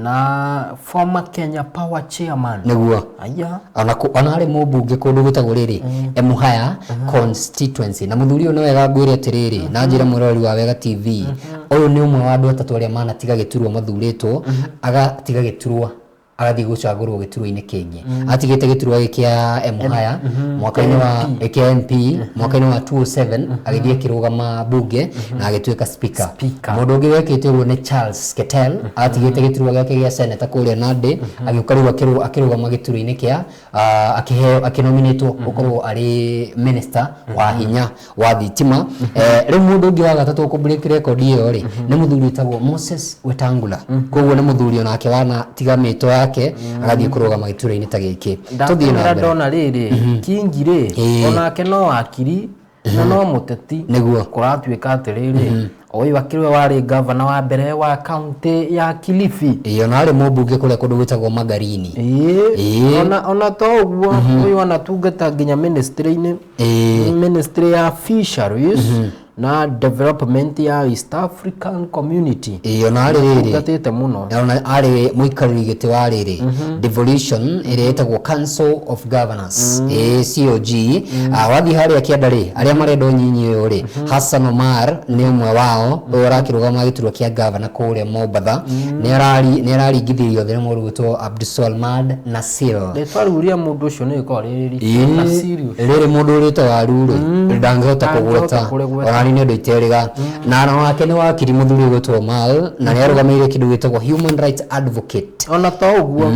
S2: na former Kenya Power chairman.
S1: Nĩguo.
S2: Aya.
S1: Ona ona arĩ mũmbunge kũndũ gwĩtagwo rĩrĩ Emuhaya constituency. Na mũthuri ũyũ nĩ wega ngwĩre atĩrĩrĩ, na njĩre mwĩroreri wa Wega TV, ũyũ nĩ ũmwe wa andũ atatũ arĩa manatiga gĩturwa mathurĩtwo, agatiga gĩturwa agathiĩ gũcagũrwo gĩturwa-inĩ kĩngĩ. Atigĩte gĩturwa gĩkĩ kĩa Emuhaya mwaka-inĩ wa kĩa MP mwaka-inĩ wa 2007, agĩthiĩ akĩrũgama bunge na agĩtuĩka speaker.
S2: Speaker.
S1: Mũndũ ũngĩ wekĩte ũguo nĩ Charles Ketel, atigĩte gĩturwa gĩake gĩa senator kũrĩa Nandi, agĩũka rĩu akĩrũgama gĩturwa-inĩ kĩa, akĩheo, akĩnominĩtwo gũkorwo arĩ minister wa hinya wa thitima. Rĩu mũndũ ũngĩ wa gatatũ ũkũ break record ĩyo rĩ, nĩ mũthuri wĩtagwo Moses Wetangula. Koguo nĩ mũthuri onake wanatiga mĩto yake agathiĩ kũrũgama gĩturwa-inĩ ta gĩkĩ. Tũthiĩ na
S2: Ndateng'era
S1: mbere.
S2: Ndona rĩrĩ Kingi rĩ, onake no wakiri na no mũteti.
S1: Nĩguo.
S2: Kũratuĩka atĩrĩrĩ, ũyũ akĩrĩ we warĩ gavana wa mbere wa kaunti ya Kilifi.
S1: Ĩĩ, ona arĩ mũmbunge kũrĩa kũndũ gwĩtagwo Magarini.
S2: Ĩĩ. Ona to ũguo, ũyũ anatungata nginya ministry-inĩ, ministry ya fisheries na development ya East African Community.
S1: Ĩĩ, ona arĩ rĩrĩ
S2: Tungatĩte mũno.
S1: Ona arĩ mũikarĩri gĩtĩ wa rĩrĩ devolution ĩrĩa ĩtagwo Council of Governors, COG. Wathiĩ harĩa kĩanda rĩ, arĩa marenda ũnyinyi ũyũ rĩ, Hassan Omar nĩ ũmwe wao, ũyũ ũrakĩrũgama gĩturwa kĩa gavana kũrĩa Mombatha. Nĩ araringithirio thĩ nĩ mũndũ ũgwĩtwo Abdulswamad Nassir.
S2: Rĩtwa rĩu rĩa mũndũ ũcio nĩ rĩkoragwo rĩrĩ ritũ. Nasiri ũcio.
S1: Rĩrĩ mũndũ ũrĩte waru rĩ, ndangĩhota
S2: Ndangĩhota
S1: kũgweta.
S2: kũrĩgweta.
S1: Ona niĩ nĩ ũndũ iterĩga. Na wake nĩ wakiri mũthuri ũgwĩtwo Mal, na nĩ arũgamĩrĩire kĩndũ gĩtagwo human rights advocate.
S2: Ona to ũguo,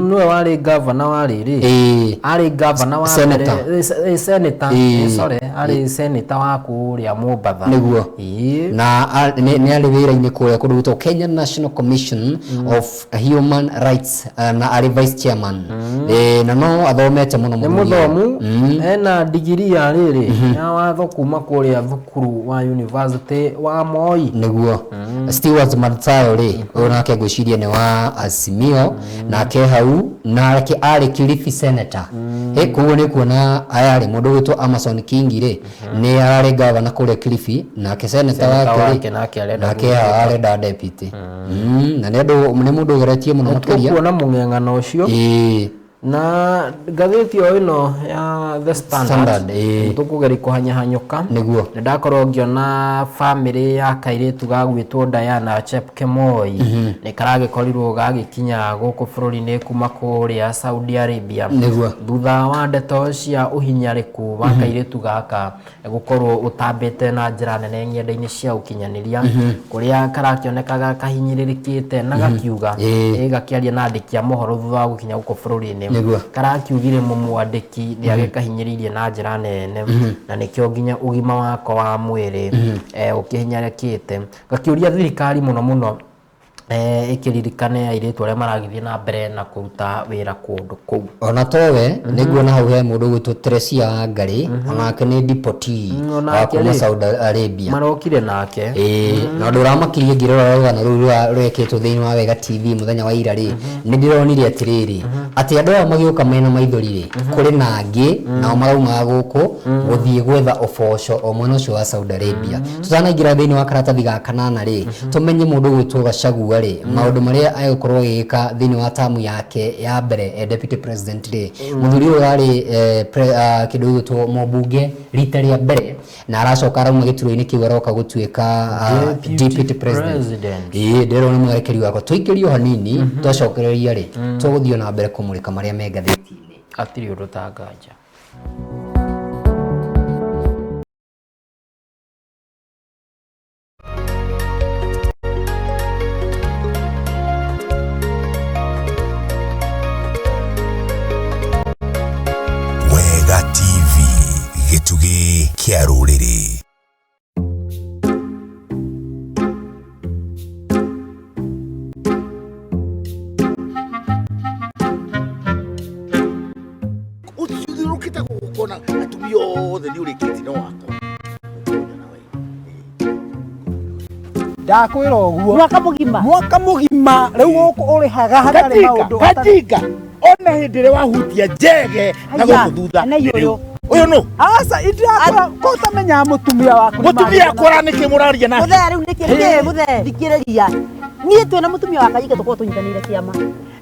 S2: nĩwe warĩ gavana wa rĩrĩ, arĩ gavana wa
S1: Senator.
S2: mbere, senator, sorry, arĩ senator wa kũrĩa Mombatha.
S1: Nĩguo. Na nĩ arĩ wĩra-inĩ kũrĩa kũndũ gwĩtagwo Kenya National Commission of Human Rights, na arĩ vice chairman. Na no athomete mũno
S2: Nĩ
S1: mũthuri ũyũ.
S2: mũthomu, ena digiri ya rĩrĩ ya watho kuma kũrĩa thukuru wa University wa Moi.
S1: Nĩguo. Stewart Mathayo rĩ, ũyũ nake ngwĩciria nĩ wa Azimio, nake hau nake arĩ Kilifi senator. Hĩ, koguo nĩ kuona aya rĩ, mũndũ ũgwĩtwo Amason Kingi rĩ, nĩ ararĩ gavana kũrĩa Kilifi, nake senator
S2: Senator
S1: wake rĩ,
S2: wake nake arenda
S1: nake arenda deputy. Na nĩ andũ, nĩ mũndũ ũgeretie mũno makĩria.
S2: Tũkuona mũng'eng'ano ũcio. Na ngathĩti o ĩno ya The Standard,
S1: Standard, ĩĩ.
S2: Tũkũgeria kũhanyahanyũka.
S1: Nĩguo.
S2: Nĩ ndakorwo ngĩona bamĩrĩ ya kairĩtu gagwĩtwo Diana Chepkemoi nĩ karagĩkorirwo gagĩkinya gũkũ bũrũri-inĩ kuma kũrĩa Saudi Arabia.
S1: Nĩguo.
S2: Thutha wa ndeto cia ũhinyarĩku wa kairĩtu gaka gũkorwo ũtambĩte na njĩra nene ng'enda-inĩ cia ũkinyanĩria, kũrĩa karakĩonekaga kahinyĩrĩrĩkĩte na gakiuga, ĩ gakĩaria na andĩki a mohoro thutha wa gũkinya gũkũ bũrũri-inĩ.
S1: Nĩguo.
S2: Karakiugire mũmwandĩki nĩ agĩkahinyĩrĩirie na njĩra nene na nĩkĩo nginya ũgima wako wa mwĩrĩ ũkĩhinyarĩkĩte. Gakĩũria thirikari mũno mũno ĩkĩririkane airĩtu arĩa maragĩthiĩ na mbere na kũruta wĩra kũndũ kũu.
S1: Ona towe nĩguo, hau he mũndũ ũgwĩtwo Teresia Wangari, onake nĩ deportee wa
S2: Onake
S1: kuma
S2: rĩ,
S1: Saudi Arabia.
S2: Marokire nake.
S1: Ĩĩ, na ũndũ ũramakirie ngĩrora rũgano rũu rwekĩtwo thĩinĩ wa Wega TV mũthenya wa ira rĩ, nĩ ndĩronire atĩrĩrĩ, atĩ andũ aya magĩũka mena maithori rĩ, kũrĩ na angĩ nao maraumaga gũkũ gũthiĩ gwetha ũboco o mwena ũcio wa Saudi Arabia. Tũtanaingĩra thĩinĩ wa karatathi ga kanana rĩ, tũmenye mũndũ ũgwĩtwo Gachagua rĩ, maũndũ marĩa egũkorwo agĩka thĩinĩ wa tamu yake ya mbere e deputy president rĩ. Mũthuri ũyũ arĩ kĩndũ gĩgwĩtwo mũmbunge rita rĩa mbere, na aracoka arauma gĩturwa-inĩ kĩu aroka gũtuĩka
S2: Deputy
S1: deputy president.
S2: President.
S1: Ĩĩ, ndĩrona mwerekeri wakwa tũikĩrio hanini, twacokereria rĩ, tũgũthiĩ na mbere kũmũrĩka marĩa me ngathĩti-inĩ.
S2: Hatirĩ ũndũ ta nganja.
S3: Wega TV, gĩtugĩ kĩa rũrĩrĩ.
S4: Ũthiũrũrũkĩte gũkũ kuona atumia othe nĩ ũrĩkĩtie no wakwa.
S5: Ndakwĩra ũguo.
S6: Mwaka mũgima.
S5: Mwaka mũgima rĩu gũkũ ũrĩhaga hatarĩ
S4: Katinga,
S5: maũndũ.
S4: Katinga, ona hĩndĩ ĩrĩa wahutia njege na
S6: Haya,
S4: gũkũ thutha.
S6: na iyũyũ.
S4: Ũyũ nũ?
S5: Aca, indirakora ko ũtamenyaga mũtumia waku nĩ
S4: Mũtumia
S5: mangĩona.
S4: akora nĩkĩ mũraria nake?
S6: Mũthee, rĩu nĩkĩ nĩkĩ mũthee, thikĩrĩria. Niĩ twĩna mũtumia wa Kayinga tũkorwo tũnyitanĩire kĩama.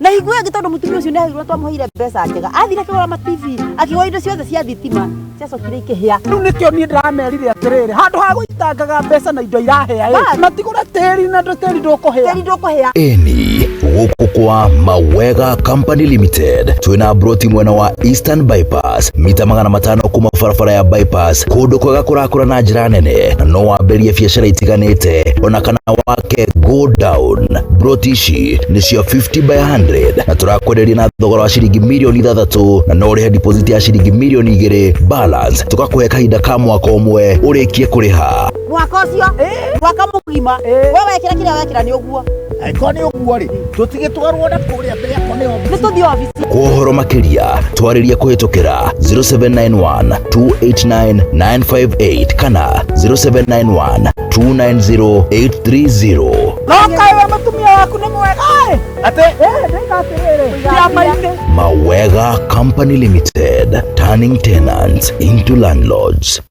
S6: Na hingo ĩyo ĩngĩ, tondũ mũtumia ũcio nĩ aheirwo, twamũheire mbeca njega, athire akĩgũra ma TV, akĩgũra indo ciothe cia thitima, ciacokire ikĩhĩa.
S5: Rĩu nĩkĩo niĩ ndĩramerire atĩrĩrĩ, handũ ha gũitangaga mbeca na indo irahĩa ĩ,
S6: Bas.
S5: matigũre tĩri na ndũ tĩri ndũkũhĩa.
S6: Tĩri ndũkũhĩa.
S3: Eni gũkũ kwa Mawega Company Limited twĩna broti mwena wa Eastern Bypass, mita 500 kuma barabara ya bypass, kũndũ kwega kũrakũra na njĩra nene, na no wambĩrĩrie biacara itiganĩte ona kana wake go down. Broti ici nĩ cia 50 by 100 na tũrakwenderia na thogora wa ciringi mirioni 6, na no ũrĩhe deposit ya ciringi mirioni 2, balance tũgakũhe kahinda ka mwaka ũmwe ũrĩkie kũrĩha.
S6: Mwaka ũcio, mwaka mũgima, we wekĩra kĩrĩa wekĩra nĩ ũguo.
S4: Angĩkorwo nĩ ũguo rĩ, tũtigĩtwarwo na kũrĩa mbere yakwa nĩ
S6: Nĩ tũthiĩ obici.
S3: Kwa ũhoro makĩria twarĩrie kũhĩtũkĩra 0791 289 958 kana 0791 290 830.
S5: No kaĩ we mũtumia waku nĩ mwega ĩ.
S4: Atĩ?
S5: Ĩ, ndĩka atĩrĩrĩ, kĩama-inĩ.
S3: Mawega Company Limited, turning tenants into landlords.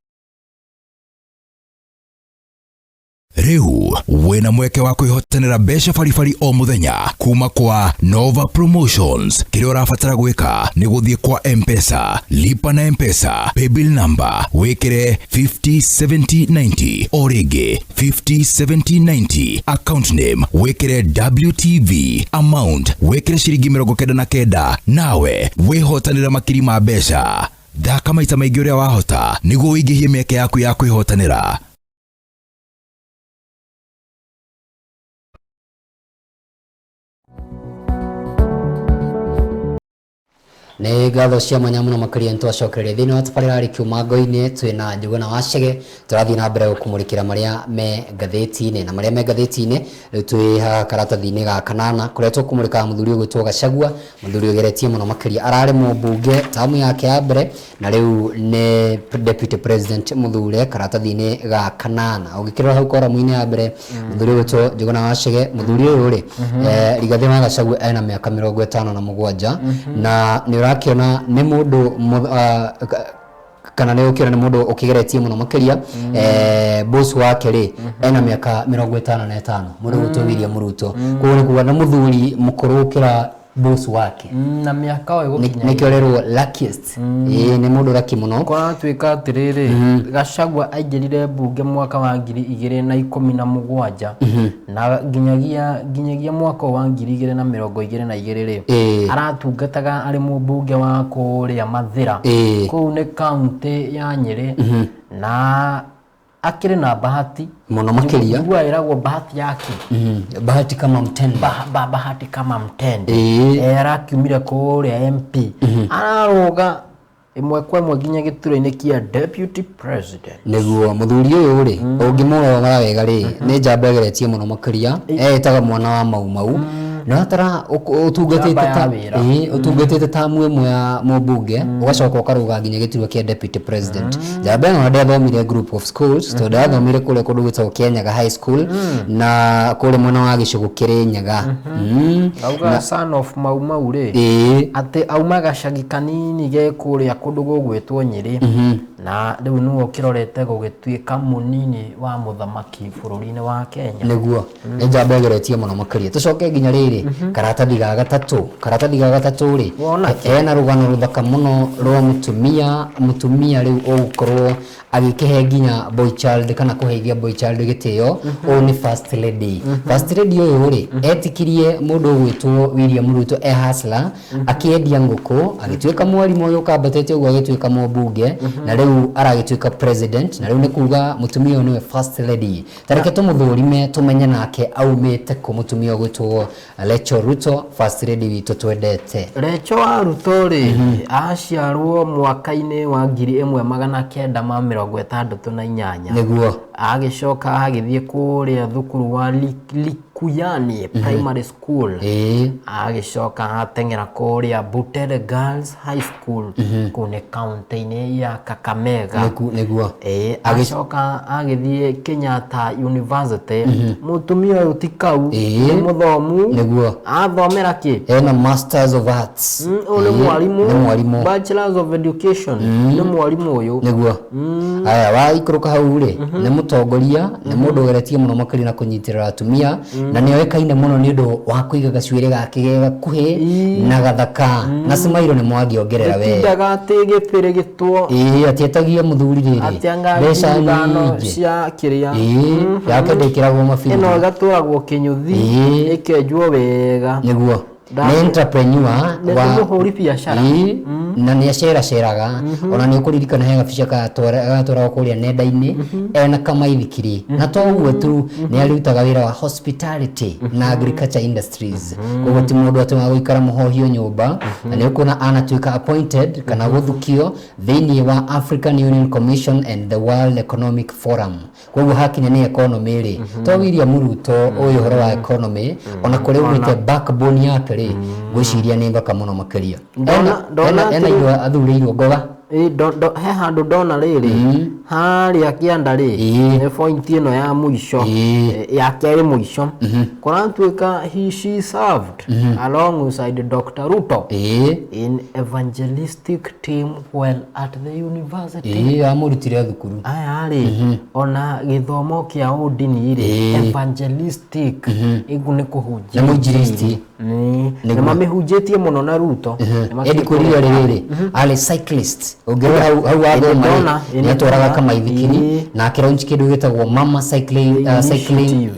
S3: Rĩu wĩna mweke wa kwĩhotanĩra mbeca baribari o mũthenya kuma kwa Nova Promotions. Kĩrĩa ũrabatara gwĩka nĩ gũthiĩ kwa M-Pesa, lipa na M-Pesa, paybill number wĩkĩre 507090, o rĩngĩ 507090, account name wĩkĩre WTV, amount wĩkĩre ciringi 99, nawe wĩhotanĩra makiri ma mbeca. Thaka maita maingĩ ũrĩa wahota nĩguo ũingĩhie mĩeke yaku ya kwĩhotanĩra.
S1: Nĩ ngatho cia mwanya mũno makĩria, nĩ twacokereria thĩinĩ wa tabarĩra arĩ kiumango-inĩ twĩna Njuguna wa Chege. Tũrathiĩ na mbere gũkũmũrĩkĩra marĩa me ngathĩti-inĩ, na marĩa me ngathĩti-inĩ rĩu twĩ haha karatathi-inĩ ga kanana, kũrĩa tũkũmũrĩkaga mũthuri ũgwĩtwo Gachagua, mũthuri ũgeretie mũno makĩria, ararĩ mũmbunge tamu yake ya mbere na rĩu nĩ deputy president mũthure. Karatathi-inĩ ga kanana ũngĩkĩrora hau koramu-inĩ ya mbere, mũthuri ũgwĩtwo Njuguna wa Chege. Mũthuri ũyũ rĩ, Rigathĩ wa Gachagua, ena mĩaka 57, na nĩ ũrakĩona nĩ mũndũ kana nĩ ũkĩona nĩ mũndũ ũkĩgeretie mũno makĩria. Boss wake rĩ, ena mĩaka 55, mũndũ ũgwĩtwo William Ruto. Koguo nĩ kuga nĩ mũthuri mũkũrũ gũkĩra Boss wake.
S2: Na mĩaka o ĩgũkinya.
S1: Nĩkĩo rerwo luckiest. Ĩĩ, nĩ mũndũ lucky mũno.
S2: Kwaratuĩka atĩrĩrĩ, Gachagua aingĩrire mbunge mwaka wa 2017 na nginyagia mwaka ũyũ wa 2022 rĩ, aratungataga arĩ mũmbunge wa kũrĩa Mathĩra. Kũu nĩ kaũntĩ ya Nyĩrĩ, na akĩrĩ na bahati
S1: Mũno makĩria.
S2: Njiguaga ĩragwo bahati yake.
S1: Bahati kama mtende.
S2: Bahati kama mtende. Arakiumire kũrĩa MP, ararũga ĩmwe kwa ĩmwe nginya gĩturwa-inĩ kĩa deputy president.
S1: Nĩguo mũthuri ũyũ rĩ, ũngĩmũrora wega rĩ, nĩ njamba ĩgeretie mũno makĩria. Eĩtaga mwana wa Mau Mau. Na ũratara ũtungatĩte
S2: Njamba ya
S1: ta
S2: wĩra.
S1: Ĩĩ, ũtungatĩte ta ĩmwe ya mũmbunge, ũgacoka ũkarũga nginya gĩturwa kĩa deputy president. Njamba ĩno ndĩathomire group of schools, tondũ athomire kũrĩa kũndũ gwĩtagwo Kianyaga High School na kũrĩa mwena wa gĩcũgũ Kĩrĩnyaga.
S2: Auga son of Mau Mau rĩ, atĩ auma gacagi kanini ge kũrĩa kũndũ gũgwĩtwo Nyĩrĩ, na rĩu nĩwe ũkĩrorete gũgĩtuĩka mũnini wa mũthamaki bũrũri-inĩ wa Kenya.
S1: Nĩguo nĩ njamba ĩgeretie mũno makĩria. Tũcoke nginya rĩrĩ karatathi ga gatatũ rĩ,
S2: Wona
S1: ena rũgano rũthaka mũno rwa mũtumia rĩu ũgũkorwo agĩkĩhe nginya boy child kana kũheithia boy child gĩtĩo. Ũyũ nĩ first lady. First lady ũyũ rĩ, etikirie mũndũ ũgwĩtwo William Ruto e hustler, akĩendia ngũkũ, agĩtuĩka mwarimũ ũyũ ũkambatĩte ũguo, agĩtuĩka mũmbunge, na rĩu aragĩtuĩka president. Na rĩu nĩ kuga mũtumia ũyũ nĩwe first lady. Ta reke tũmũthũrime tũmenye nake aumĩte kũ, mũtumia ũgwĩtwo Rachel Ruto, first lady witũ twendete.
S2: Rachel wa Ruto rĩ, aciarwo mwaka-inĩ wa 1968. Agĩcoka agĩthiĩ kũrĩa thukuru wa Likuyani Primary School. Agĩcoka ateng'era kũrĩa Butere Girls High School, kũu nĩ kaũntĩ-inĩ ya Kakamega.
S1: Nĩguo.
S2: Acoka agĩthiĩ Kenyatta University. Mũtumia ũyũ ti kau, nĩ mũthomu. Athomera kĩ?
S1: Ena Masters of Arts.
S2: Ũyũ nĩ mwarimũ.
S1: Nĩ mwarimũ.
S2: Bachelors of Education, nĩ mwarimũ ũyũ.
S1: Nĩguo. Aya, waikũrũka hau rĩ, nĩ mũtongoria, nĩ mũndũ ũgeretie mũno makĩria na kũnyitĩrĩra atumia, na nĩ oĩkaine mũno nĩ ũndũ wa kũiga gacuĩrĩ gake ge gakuhĩ na gathaka, na cimairũ nĩ mwangĩongerera we.
S2: Tindaga atĩ gĩbĩrĩgĩtwo.
S1: Ĩĩ, atietagia mũthuri rĩrĩ
S2: Atĩ anga
S1: mbeca
S2: ithano
S1: nyingĩ.
S2: Cia kĩrĩa.
S1: Ĩĩ, yake ndĩkĩragwo mabirũ.
S2: Ĩno ĩgatwaragwo kĩnyũthi, ĩkenjwo wega.
S1: Nĩguo. Nĩ entrepreneur.
S2: Nĩ mũhũri biacara.
S1: Ĩĩ, na nĩ aceraceraga. Ona nĩ ũkũririkana he gabica gatwaragwo kũrĩa nenda-inĩ ena kamaithikiri. Na to ũguo tu, nĩ arutaga wĩra wa hospitality na agriculture industries, koguo ti mũndũ atĩ wa gũikara mũhohio nyũmba. Na nĩ ũkuona anatuĩka appointed kana gũthukio thĩinĩ wa African Union Commission and the World Economic Forum. Koguo hakinya nĩ economy rĩ, to William Ruto ũyũ ũhoro wa economy, ona kũrĩa umĩte backbone yake rĩ, ngwĩciria nĩ thaka mũno makĩria.
S2: Ndona
S1: Ena indo athurĩirwo ngoga.
S2: Ĩ, he handũ ndona rĩrĩ harĩa kĩanda rĩ, nĩ point ĩno ya mũico, ya kerĩ mũico, kũratuĩka she served alongside Dr. Ruto in evangelistic team while at the university.
S1: Ĩĩ, amũrutire thukuru.
S2: Aya rĩ, ona gĩthomo kĩa ũndini rĩ, evangelistic ĩgu nĩ kũhunjia.
S1: Nĩ mũinjilisti.
S2: Nĩ mamĩhunjĩtie mũno na Ruto. Nĩ makĩrĩ
S1: Endi kũria rĩrĩ, arĩ cyclist. Ũngĩrora hau wathoma rĩ,
S2: Ndona,
S1: nĩ atwaraga
S2: ndona.
S1: kamaithikiri na akĩlaunch kĩndũ gĩtagwo Mama Cycling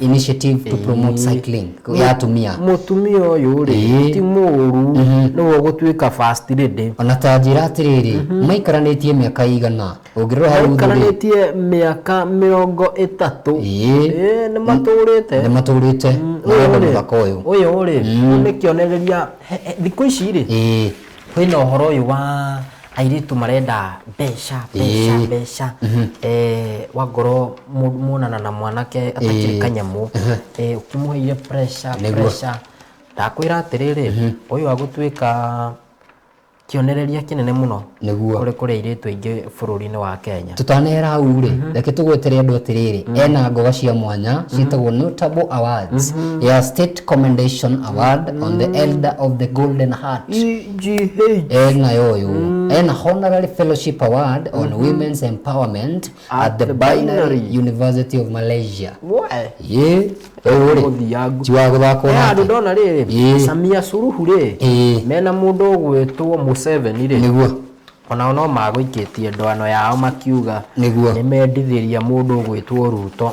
S1: Initiative to promote cycling ya atumia.
S2: Mũtumia ũyũ rĩ, ti mũũru, nĩwe ũgũtuĩka first lady.
S1: Ona ta njĩra atĩrĩrĩ, maikaranĩtie mĩaka igana ũngĩrora hau thĩ rĩ?
S2: Maikaranĩtie mĩaka 30. Ĩĩ, nĩ matũrĩte.
S1: Nĩ matũrĩte na
S2: Ũyũ
S1: wendo
S2: rĩ,
S1: mũthaka ũyũ.
S2: Ũyũ rĩ nĩ kĩonereria. Thikũ ici rĩ, kwĩna ũhoro ũyũ wa airĩtu marenda mbeca, mbeca, mbeca. Wangorwo muonana na mwanake atakĩrĩ kanyamũ, ũkĩmũheire pressure, pressure. Ndakwĩra atĩrĩrĩ, ũyũ agũtuĩka kĩonereria kĩnene mũno kũrĩ airĩtu aingĩ bũrũri-inĩ wa Kenya.
S1: Tutanehera hau rĩ, reke tũgwetere andũ atĩrĩrĩ, ena ngoga cia mwanya ciĩtagwo notable awards ya State Commendation Award on the Elder of the Golden Heart.
S2: EGH.
S1: Enayo ũyũ. Ena honorary fellowship award on women's empowerment at the Binary University of Malaysia.
S2: We.
S1: Ye, ũyũ rĩ
S2: Mũthiangu.
S1: ti wa gũthakwo
S2: He handũ
S1: nake.
S2: ndona rĩrĩ
S1: Ĩĩ.
S2: Samia Suluhu rĩ
S1: Ĩĩ.
S2: mena mũndũ ũgwĩtwo Museveni rĩ
S1: Nĩguo.
S2: onao no magũikĩtie ndwano yao makiuga
S1: Nĩguo.
S2: nĩmendithĩria mũndũ ũgwĩtwo Ruto.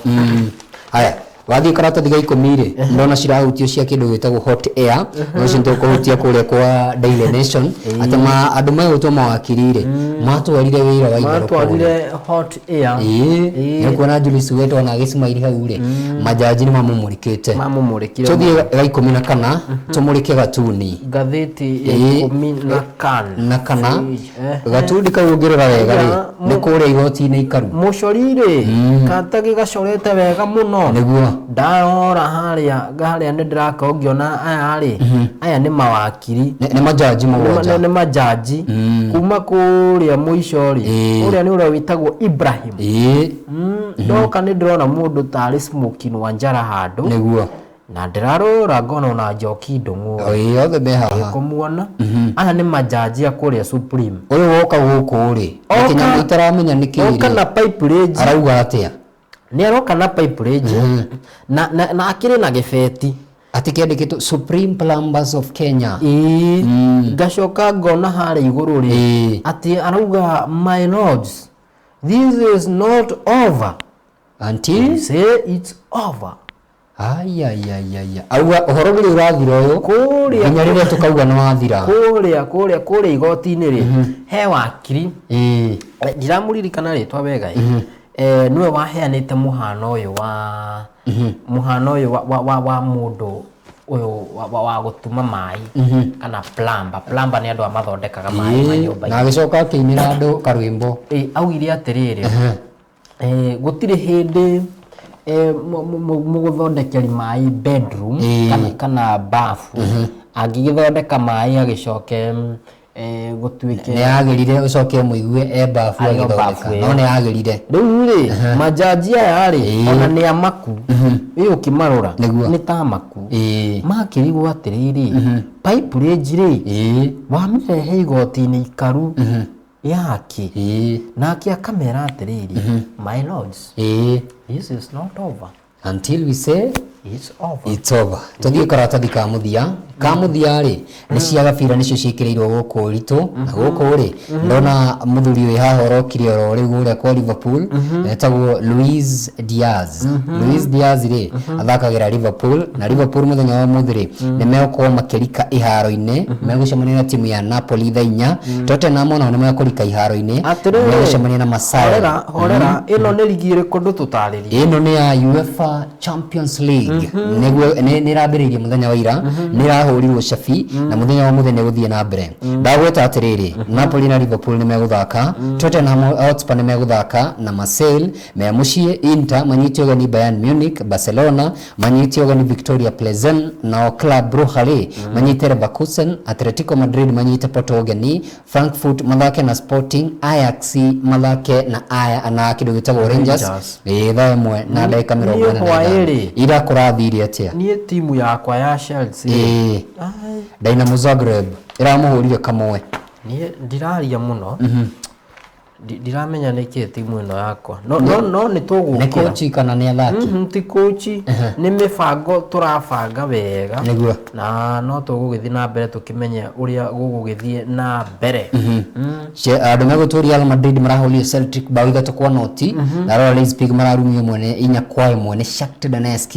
S1: Haya, wathiĩ karatathi ga 10 rĩ, ndona cirahutio cia kĩndũ gĩtagwo hot air, no ũcio nĩtũkũhutia kũrĩa kwa Daily Nation, atĩ andũ megwĩtwo mawakiri rĩ, matwarire wĩira wa itherũ kũrĩa.
S2: Matwarire hot air.
S1: Ĩĩ,
S2: Ĩĩ.
S1: nĩ kuona Julius Wetwa na agĩcimairi hau rĩ, majaji nĩ mamũmũrĩkĩte.
S2: Mamũmũrĩkire.
S1: Tũthiĩ ga 14 tũmũrĩke Gatuni.
S2: Ngathĩti ya
S1: Ĩĩ.
S2: 14.
S1: Na kana
S2: Eh.
S1: Gatundi kau ũngĩrora wega rĩ,
S2: Ya,
S1: nĩ kũrĩa igoti-inĩ ikaru.
S2: Mũcori rĩ katagi gacorete wega mũno.
S1: Nĩguo.
S2: Ndarora harĩa harĩa nĩ ndĩrakorwo ngĩona aya rĩ, aya nĩ mawakiri.
S1: Nĩ majaji 7.
S2: Nĩ majaji kuma kũrĩa mũico rĩ,
S1: Ĩĩ.
S2: ũrĩa nĩ ũrĩa wĩtagwo Ibrahim.
S1: Ĩĩ,
S2: Ndoka nĩ ndĩrona mũndũ tarĩ Smokin Wanjara handũ.
S1: Nĩguo.
S2: Na ndĩrarora ngona ona Njoki Ndung'u.
S1: Ĩĩ, othe me haha.
S2: Kũmuona. Aya nĩ majaji a kũrĩa Supreme.
S1: Ũyũ woka gũkũ rĩ, na
S2: Oka-
S1: kĩnyamũ itaramenya nĩ kĩĩ
S2: Oka na
S1: rĩ,
S2: pipe range.
S1: arauga atĩa?
S2: Nĩ aroka na pipe range na akĩrĩ na gĩbeti.
S1: Atĩ kĩandĩkĩtwo Supreme Plumbers of Kenya.
S2: Ĩĩ. Ngacoka ngona harĩa igũrũ rĩ,
S1: Ĩĩ.
S2: atĩ arauga, "My lords, this is not over
S1: Until
S2: say it's over."
S1: Ayayayaya. Auga ũhoro ndũrĩ ũrathira ũyũ.
S2: Kũrĩa-
S1: Nginya rĩrĩa tũkauga nĩ wathira.
S2: Kũrĩa igoti-inĩ rĩ, he wakiri.
S1: Ĩĩ.
S2: Ndiramũririkana rĩtwa wega ĩ. Nĩwe waheanĩte mũhano ũyũ wa mũhano ũyũ wa mũndũ ũyũ wa gũtuma maĩ kana plumber. Plumber nĩ andũ a mathondekaga maĩ
S1: Ĩĩ.
S2: manyũmba-inĩ.
S1: Na agĩcoka akĩinĩra andũ karwĩmbo.
S2: Ĩ, augire atĩrĩrĩ, gũtirĩ hĩndĩ mũgũthondekeri maĩ bedroom
S1: Ĩĩ.
S2: kana bafu angĩgĩthondeka maĩ agĩcoke gũtuĩke
S1: Nĩ yagĩrire ũcoke ũmũigue e bafu
S2: Arĩ o
S1: agĩthondeka.
S2: bafu ĩyo.
S1: No nĩ yagĩrire.
S2: Rĩu rĩ, majaji aya rĩ,
S1: Ĩĩ.
S2: ona nĩ amaku ĩ ũkĩmarora
S1: Nĩguo.
S2: nĩ ta amaku.
S1: Ĩĩ.
S2: Makĩrigwo atĩrĩrĩ, pipe range rĩ,
S1: Ĩĩ.
S2: wamĩrehe igoti-inĩ ikaru yake?
S1: Ĩĩ.
S2: Nake akamera atĩrĩrĩ, "My lords,
S1: Ĩĩ.
S2: this is not over
S1: Until we say
S2: it's over."
S1: it's over. Tũthiĩ karatathi ka mũthia. Ka mũthia rĩ, nĩ cia gabira nĩcio ciĩkĩrĩirwo gũkũ ũritũ. Na gũkũ rĩ, ndona mũthuri wĩ haha ũrokire oro rĩu kũrĩa kwa Liverpool, etagwo Luis Diaz. Luis Diaz rĩ, athakagĩra Liverpool, na Liverpool mũthenya wa ũmũthĩ rĩ, nĩ megũkorwo makĩrika iharo-inĩ, megũcemania na timu ya Napoli thaa 4. Tottenham onao nĩ mekũrika iharo-inĩ,
S2: Atĩrĩrĩ,
S1: megũcemania na Marseille.
S2: Horera, horera, ĩno nĩ rigi ĩrĩkũ? Ndũtũtarĩrie.
S1: Ĩno nĩ ya UEFA Champions League. Nĩguo nĩ ĩrambĩrĩirie mũthenya wa ira, nĩ ĩrahũrirwo cabi, na mũthenya wa mũthenya gũthiĩ na mbere. Ndagweta atĩrĩrĩ, Napoli na Liverpool nĩ megũthaka, Tottenham Hotspur nĩ megũthaka na Marseille me mũciĩ, Inter manyite ũgeni Bayern Munich, Barcelona manyite ũgeni Victoria Plzen, nao Club Brugge rĩ manyite Leverkusen, Atletico Madrid manyite Porto ũgeni, Frankfurt mathake na Sporting, Ajax mathake na aya na kĩndũ gĩtagwo Rangers.
S2: Rangers.
S1: Ĩĩ, thaa 1 na ndagĩka mĩrongo ĩna na
S2: Niĩ
S1: ithano.
S2: hwaĩ-rĩ.
S1: Ira kũrathire atĩa?
S2: Niĩ timu yakwa ya Chelsea.
S1: Ĩĩ.
S2: Ai,
S1: Dynamo Zagreb ĩramũhũrire kamwe.
S2: Niĩ ndiraria mũno. Ndiramenya nĩkĩ timu ĩno yakwa no nĩ
S1: Nĩ
S2: tũgũkĩra.
S1: kochi kana nĩ athaki?
S2: Ti kochi, nĩ mĩbango tũrabanga wega.
S1: Nĩguo.
S2: Na no tũgũgĩthiĩ na mbere tũkĩmenye ũrĩa gũgũgĩthiĩ na mbere.
S1: Andũ megũtwo Real Madrid marahũrire Celtic bao 3-0, na Royal Leipzig mararumio mwene 4-1 nĩ Shakhtar Donetsk.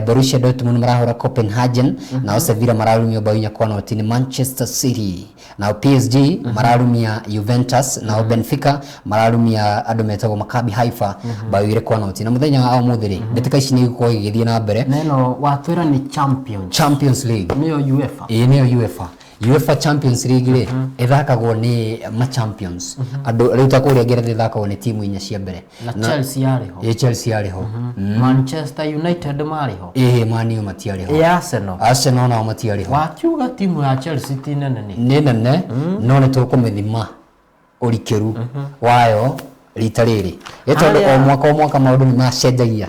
S1: Borussia Dortmund marahũra Copenhagen, nao Sevilla mararumio bao 4-0 nĩ Manchester City, nao PSG mararumia Juventus, nao Benfica mararumia andũ metagwo Maccabi Haifa bao 2-0. Na mũthenya wa ũmũthĩ rĩ, mbĩtĩka ici nĩ igũkorwo igĩthiĩ na mbere.
S2: Na ĩno watwĩra nĩ Champions?
S1: Champions League.
S2: Nĩyo UEFA?
S1: Ĩĩ, nĩyo UEFA. UEFA Champions League rĩ, ĩthakagwo nĩ ma champions andũ rĩu ta kũrĩa Ngeretha ĩthakagwo nĩ timu 4 cia mbere.
S2: Na Chelsea yarĩ ho?
S1: Ĩ, Chelsea yarĩ ho.
S2: Manchester United marĩ ho?
S1: Ĩ, Man U matiarĩ ho.
S2: Ĩ, Arsenal?
S1: Arsenal nao matiarĩ ho.
S2: Wakiuga timu ya Chelsea ti nene nĩ
S1: Nĩ nene, no nĩ tũkũmĩthima ũrikĩru wayo. Rita rĩrĩ ĩ tondũ o
S2: Harĩa-
S1: mwaka o mwaka maũndũ nĩ macenjagia.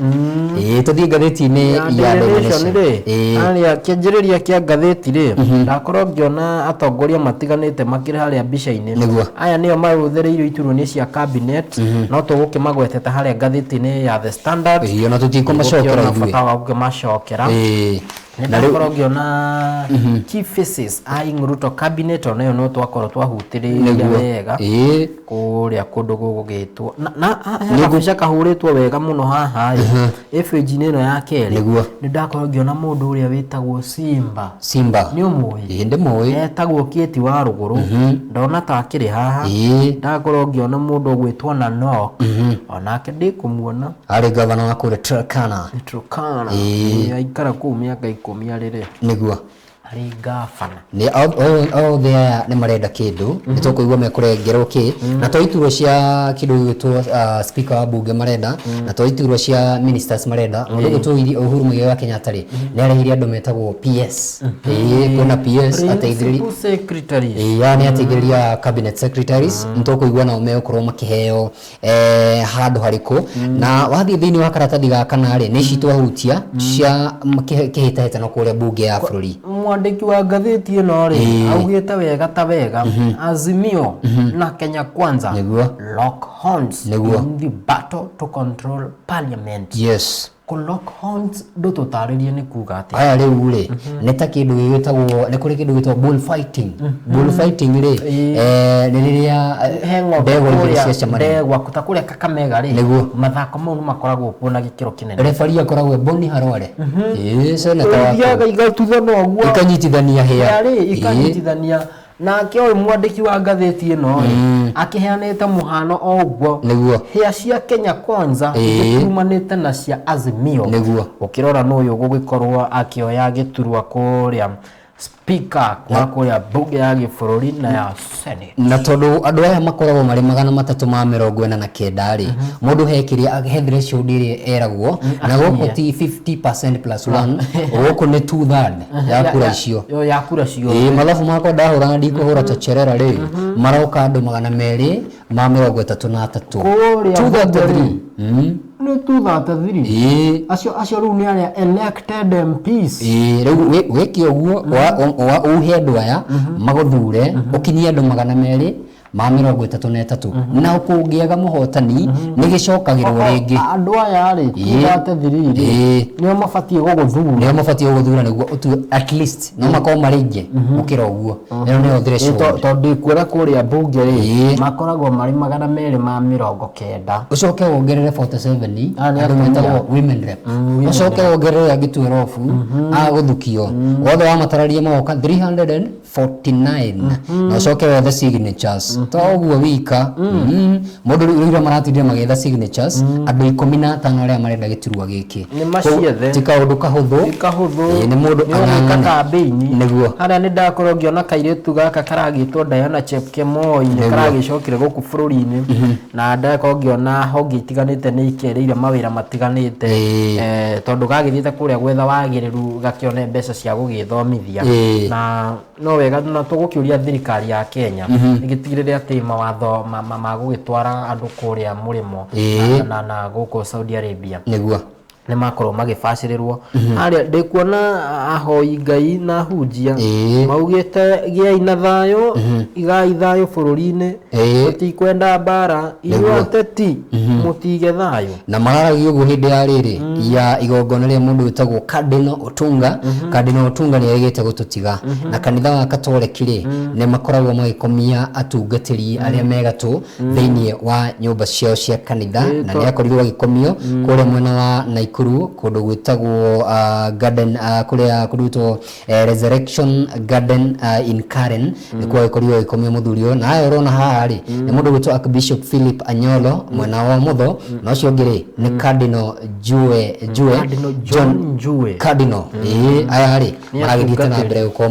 S1: Ĩĩ, tũthiĩ ngathĩti-inĩ
S2: Ya
S1: ya
S2: Daily
S1: Daily
S2: Nation
S1: Nation.
S2: rĩ,
S1: Ĩĩ.
S2: harĩa kĩanjĩrĩria kĩa ngathĩti rĩ, ndakorwo ngĩona atongoria matiganĩte makĩrĩ harĩa mbica-inĩ.
S1: Nĩguo.
S2: Aya nĩo marũthĩrĩirio iturwa-inĩ cia cabinet, no tũgũkĩmagwetete harĩa ngathĩti-inĩ ya The Standard.
S1: Ĩĩ, ona tũtikũmacokera
S2: Gũkĩona
S1: ithuĩ.
S2: bata wa gũkĩmacokera.
S1: Ĩĩ.
S2: Nĩ
S1: Na rĩu
S2: ndakorwo ngĩona key faces a Ruto cabinet, ona ĩyo no twakorwo twahutĩrĩria
S1: Nĩguo.
S2: wega kũrĩa kũndũ gũgũgĩtwo na he gabica kahũrĩtwo wega mũno haha ĩ ĩ page-inĩ ĩno ya kerĩ.
S1: Nĩguo.
S2: Nĩ ndakorwo ngĩona mũndũ ũrĩa wĩtagwo Simba.
S1: Simba.
S2: Nĩ ũmũĩ?
S1: Ĩĩ, ndĩmũĩ.
S2: Etagwo Kate wa Rũgũrũ, ndona ta akĩrĩ haha. Ndakorwo ngĩona mũndũ ũgwĩtwo Nanok, onake ndĩkũmuona.
S1: Arĩ gavana wa kũrĩa Turkana.
S2: Turkana. Ĩĩ, aikara kũu mĩaka 10 arĩrĩ
S1: Nĩguo.
S2: Arĩ gavana.
S1: Nĩ othe aya nĩ marenda kĩndũ, nĩ tũkũigua mekũrengerwo kĩ, na to iturwa cia kĩndũ gĩgwĩtwo speaker wa bunge marenda, na to iturwa cia ministers marenda. Mũndũ ũgwĩtwo Uhuru Muigai wa Kenyatta rĩ, nĩ arehire andũ metagwo PS. Ĩĩ, kwĩna PS ateithĩrĩria.
S2: Principal secretaries.
S1: Ĩĩ, aya nĩ ateithĩrĩria a cabinet secretaries. Nĩ tũkũigua nao megũkorwo makĩheo handũ harĩkũ. Na wathiĩ thĩinĩ wa karatathi ga kana rĩ, nĩ ici twahutia cia kĩhĩtahĩtano kũrĩa bunge ya bũrũri.
S2: Mwandĩki wa ngathĩti ĩno rĩ, augĩte wega ta wega, Azimio na Kenya Kwanza
S1: Nĩguo.
S2: lock horns
S1: Nĩguo.
S2: in the battle to control parliament. Kũ lock horns ndũtũtarĩrie nĩ kuga atĩa?
S1: Aya rĩu rĩ, nĩ ta kĩndũ gĩgĩtagwo, nĩ kũrĩ kĩndũ gĩtagwo bull fighting. Bull fighting rĩ, nĩ rĩrĩa
S2: He ng'ombe
S1: ndegwa igĩrĩ
S2: kũrĩa
S1: ciacemania.
S2: Ndegwa ta kũrĩa Kakamega rĩ,
S1: Nĩguo.
S2: mathako mau nĩ makoragwo kuo na gĩkĩro kĩnene.
S1: Referee akoragwo e Boni Harware, ĩĩ, seneta wa
S2: Ithiaga igatuthana ũguo.
S1: Ikanyitithania hĩa.
S2: Rĩ ikanyitithania. Nake ũyũ mwandĩki wa ngathĩti ĩno rĩ, akĩheanĩte mũhano o ũguo.
S1: Nĩguo.
S2: Hĩa cia Kenya Kwanza itumanĩte na cia Azimio.
S1: Nĩguo.
S2: Ũkĩrora nũ ũyũ gũgĩkorwo akĩoya gĩturwa kũrĩa speaker wa kũrĩa bunge ya gĩbũrũri na ya Senate.
S1: Na tondũ andũ aya makoragwo marĩ 349 rĩ, mũndũ he kĩrĩa he threshold ĩrĩa eragwo, na gũkũ ti 50% plus 1, gũkũ nĩ 2/3 ya kura icio.
S2: Yo ya kura ciothe.
S1: Ĩĩ, mathabu makwa ndahũra na ndikũhũra tocherera rĩ, maroka andũ 233.
S2: Kũrĩa
S1: 233.
S2: Nĩ 233.
S1: Ĩĩ.
S2: Acio rĩu nĩ arĩa elected MPs.
S1: Ĩĩ, rĩu wĩke ũguo, uhe andũ aya magũthure, ũkinyie andũ 233, na kũngĩaga mũhotani nĩ gĩcokagĩrwo rĩngĩ.
S2: Andũ aya rĩ, 233 rĩ, nĩo mabatiĩ gũgũthura.
S1: Nĩo mabatiĩ gũgũthura nĩguo ũtue at least no makorwo marĩ aingĩ gũkĩra ũguo. Ĩyo nĩyo threshold.
S2: Tondũ ndĩkuona kũrĩa mbunge rĩ, makoragwo marĩ 290.
S1: Ũcoke wongerere 47
S2: Ah, nĩ
S1: andũ
S2: atumia.
S1: metagwo women rep, ũcoke wongerere angĩ 12 agũthukio, wothe wamatararia magoka 349, na ũcoke wethe signatures to ũguo wika. Mũndũ rĩu rĩu maratindire magĩetha signatures andũ 15 arĩa marenda gĩturwa gĩkĩ.
S2: Nĩ maciethe.
S1: Ti kaũndũ kahũthũ.
S2: Ti kahũthũ.
S1: Ĩĩ, nĩ mũndũ
S2: Nĩ ũgwĩka
S1: ang'ang'ane.
S2: kambĩini.
S1: Nĩguo.
S2: Harĩa nĩ ndakorwo ngĩona kairĩtu gaka karagĩtwo Diana Chepkemoi nĩ
S1: Nĩguo.
S2: karagĩcokire gũkũ bũrũri-inĩ, na ndakorwo ngĩona honge itiganĩte nĩ ikerĩire mawĩra matiganĩte, tondũ gagĩthiĩte kũrĩa gwetha wagĩrĩru gakĩone mbeca cia gũgĩthomithia. Na no wega na tũgũkĩũria thirikari ya Kenya ĩgĩtigĩrĩre atĩ mawatho ma gũgĩtwara andũ kũrĩa mũrĩmo na gũkũ Saudi Arabia
S1: Nĩguo.
S2: nĩ makorwo magĩbacĩrĩrwo. Harĩa ndĩkuona ahoi Ngai na hunjia maugĩte gĩai na thayũ, igai thayũ bũrũri-inĩ, tũtikwenda mbara, inyuĩ ateti mũtige thayũ.
S1: Na mararagia ũguo hĩndĩ ya rĩrĩ ya igongona rĩa mũndũ wĩtagwo Cardinal Otunga. Cardinal Otunga nĩ arĩgĩte gũtũtiga, na kanitha wa Katoleki rĩ, nĩ makoragwo magĩkomia atungatĩri arĩa me gatũ thĩinĩ wa nyũmba ciao cia kanitha, na nĩ akorirwo agĩkomio kũrĩa mwena wa Naikuru kũndũ gwĩtagwo garden, kũrĩa kũndũ gwĩtagwo Resurrection Garden in Karen, nĩkuo agĩkorirwo agĩkomio mũthuri ũyũ. Na aya ũrona haha rĩ, nĩ mũndũ gwĩtwo Archbishop Philip Anyolo mwena wa ũmotho, na ũcio ũngĩ rĩ nĩ Cardinal Jue, Jue
S2: Cardinal John Njue.
S1: Cardinal. Ĩĩ, aya rĩ
S2: Nĩ
S1: maragĩthiĩte na
S2: atungatĩri.
S1: mbere gũkorwo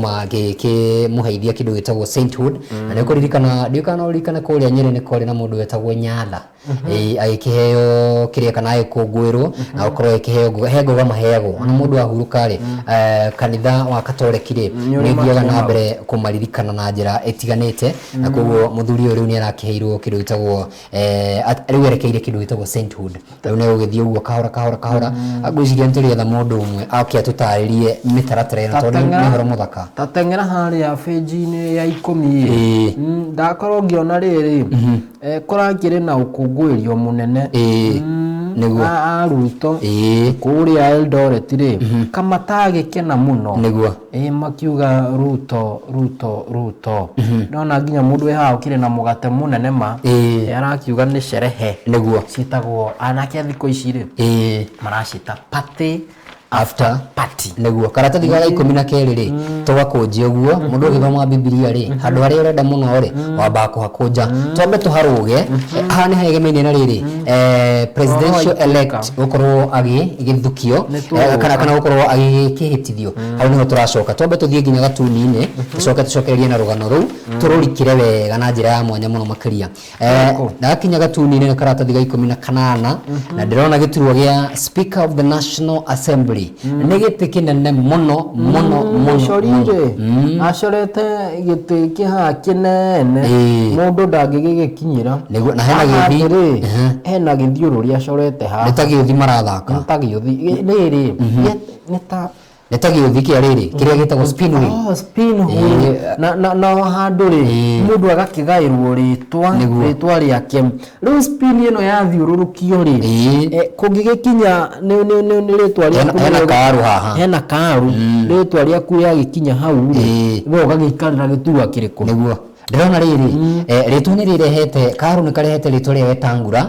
S1: magĩkĩmũheithia kĩndũ gĩtagwo sainthood. Na nĩ ũkũririkana, ndiũĩ kana ũririkane, kũrĩa Nyĩrĩ nĩ kwarĩ na mũndũ wetagwo Nyatha. Ĩĩ, agĩkĩheo kĩrĩa kana agĩkũngũĩrwo na gũkorwo Agĩkĩheo ngoga, he ngoga maheagwo ona mũndũ ahurũka rĩ, kanitha wa Katoreki rĩ,
S2: Nĩ ũrĩ
S1: nĩ ũthiaga na
S2: makinya.
S1: mbere kũmaririkana na njĩra ĩtiganĩte, na koguo mũthuri ũyũ rĩu nĩ arakĩheirwo kĩndũ gĩtagwo rĩu erekeire kĩndũ gĩtagwo sainthood. Rĩu nĩ gũgĩthiĩ ũguo kahora kahora kahora. Ngwĩciria nĩ tũrĩetha mũndũ ũmwe oke atũtarĩrie mĩtaratara ĩno, tondũ nĩ ũhoro mũthaka.
S2: Tateng'era harĩa benji-inĩ ya 10 ĩ. Ndakorwo ngĩona rĩrĩ, kũrakĩrĩ na ũkũngũĩrio mũnene
S1: Nĩguo.
S2: A Ruto kũrĩa Eldoret rĩ, kamatagĩkena mũno.
S1: Nĩguo.
S2: Makiuga Ruto, Ruto, Ruto. Ndona nginya mũndũ wĩ haha ũkĩrĩ na mũgate mũnene ma. Arakiuga nĩ sherehe.
S1: Nĩguo.
S2: Ciĩtagwo anake a thikũ ici rĩ, maracita party
S1: after
S2: party.
S1: Nĩguo karatathi ga 12 rĩ, tũgakũnjia ũguo. Mũndũ ũgĩthoma Bibilia rĩ, handũ harĩa ũrenda mũno rĩ, wambaga kũhakũnja. Twambe tũharũge haha nĩ hegemainie na rĩrĩ, presidential elect gũkorwo agĩgĩthukio kana gũkorwo agĩkĩhĩtithio. Hau nĩho tũracoka. Twambe tũthiĩ nginya gatuni-inĩ, tũcoke tũcokererie na rũgano rũu, tũrũrikĩre wega na njĩra ya mwanya mũno makĩria. Ndakinya gatuni-inĩ nĩ karatathi ga 18, na ndĩrona gĩturwa gĩa Speaker of the National Assembly. Nĩ gĩtĩ kĩnene mũno mũno mũno.
S2: Mũcorire acorete gĩtĩ kĩhaha kĩnene, mũndũ ndangĩgĩgĩkinyĩra.
S1: Nĩguo, na hena
S2: Haha
S1: gĩũthi.
S2: atĩrĩ, hena gĩthiũrũrĩ acorete haha.
S1: Nĩ ta gĩũthi marathaka.
S2: Nĩ ta gĩũthi rĩrĩ, nĩ ta
S1: Nĩ ta gĩũthi kĩa rĩrĩ kĩrĩa gĩtagwo spin wheel.
S2: Oh, spin wheel. Na handũ rĩ, mũndũ agakĩgaĩrwo rĩtwa, rĩtwa rĩake. Rĩu spin ĩno yathiũrũrũkio rĩ, kũngĩgĩkinya nĩ rĩtwa rĩaku,
S1: Hena karu haha.
S2: Hena karu, rĩtwa rĩaku rĩagĩkinya hau rĩ, we ũgagĩikarĩra gĩturwa kĩrĩkũ?
S1: Nĩguo. Ndĩrona rĩrĩ, rĩtwa nĩ rĩrehete karu, nĩ karehete rĩtwa rĩa Wetangula,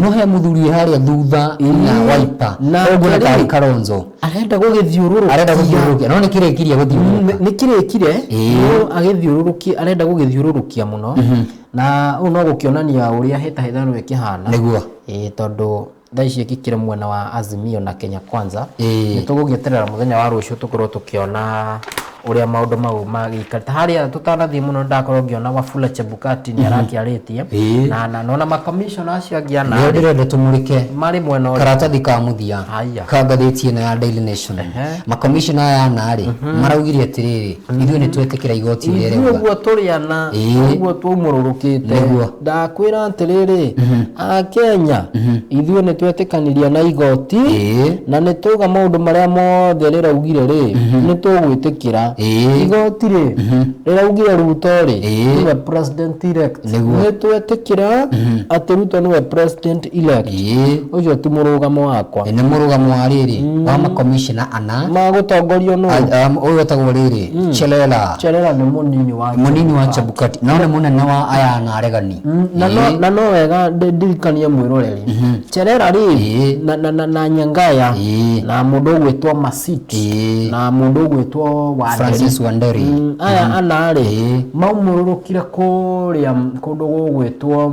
S1: no he mũthuri wĩ harĩa thutha na Wiper, ũguo nĩ tarĩ Kalonzo.
S2: Arenda gũgĩthiũrũrũkia.
S1: Arenda gũthiũrũrũkia, no nĩ kĩrĩkirie gũthiũrũrũka.
S2: Nĩ kĩrĩkire, no agĩthiũrũrũkia, arenda gũgĩthiũrũrũkia mũno, na ũũ no gũkĩonania ũrĩa hĩtahĩtano ĩkĩhana.
S1: Nĩguo.
S2: Tondũ thaa ici ĩkĩkĩre mwena wa Azimio na Kenya Kwanza. Nĩ tũgũgĩeterera mũthenya wa rũciũ tũkorwo tũkĩona ũrĩa maũndũ mau magĩikarĩte. Harĩa tũtanathiĩ mũno, ndakorwo ngĩona Wafula Chebukati nĩ arakĩarĩtie na nona makomishona acio angĩ ana.
S1: Nĩo ndĩrenda tũmũrĩke.
S2: Marĩ mwena ũrĩkũ?
S1: Karatathi ka mũthia ka ngathĩti ĩno ya Daily Nation, makomishona aya ana rĩ, maraugire atĩrĩrĩ, ithuĩ nĩ twetĩkĩra igoti ũrĩa
S2: Ithuĩ
S1: rĩauga.
S2: ũguo tũrĩ ana, ũguo twaumũrũrũkĩte.
S1: Nĩguo.
S2: Ndakwĩra atĩrĩrĩ, Akenya, ithuĩ nĩ twetĩkanirie na igoti, na nĩ twauga maũndũ marĩa mothe rĩraugire rĩ, nĩ tũgwĩtĩkĩra. Igoti rĩ, rĩraugire Ruto rĩ nĩwe president elect. Nĩ twetĩkĩra atĩ Ruto nĩwe president elect. Ũcio ti mũrũgamo wakwa.
S1: Nĩ mũrũgamo wa rĩrĩ, wa makomishona ana.
S2: Magũtongorio nũ?
S1: Ũyũ wetagwo rĩrĩ Chelela.
S2: Chelela nĩ mũnini wa
S1: Mũnini wa Chebukati, no nĩ mũnene wa aya ana aregani.
S2: Na no wega ndirikanie mwĩroreri, Cherera rĩ, na Nyangaya, na mũndũ ũgwĩtwo Masit, na mũndũ ũgwĩtwo Wanderi.
S1: Francis Wanderi.
S2: Aya ana rĩ, maumũrũrũkire kũrĩa kũndũ gũgwĩtwo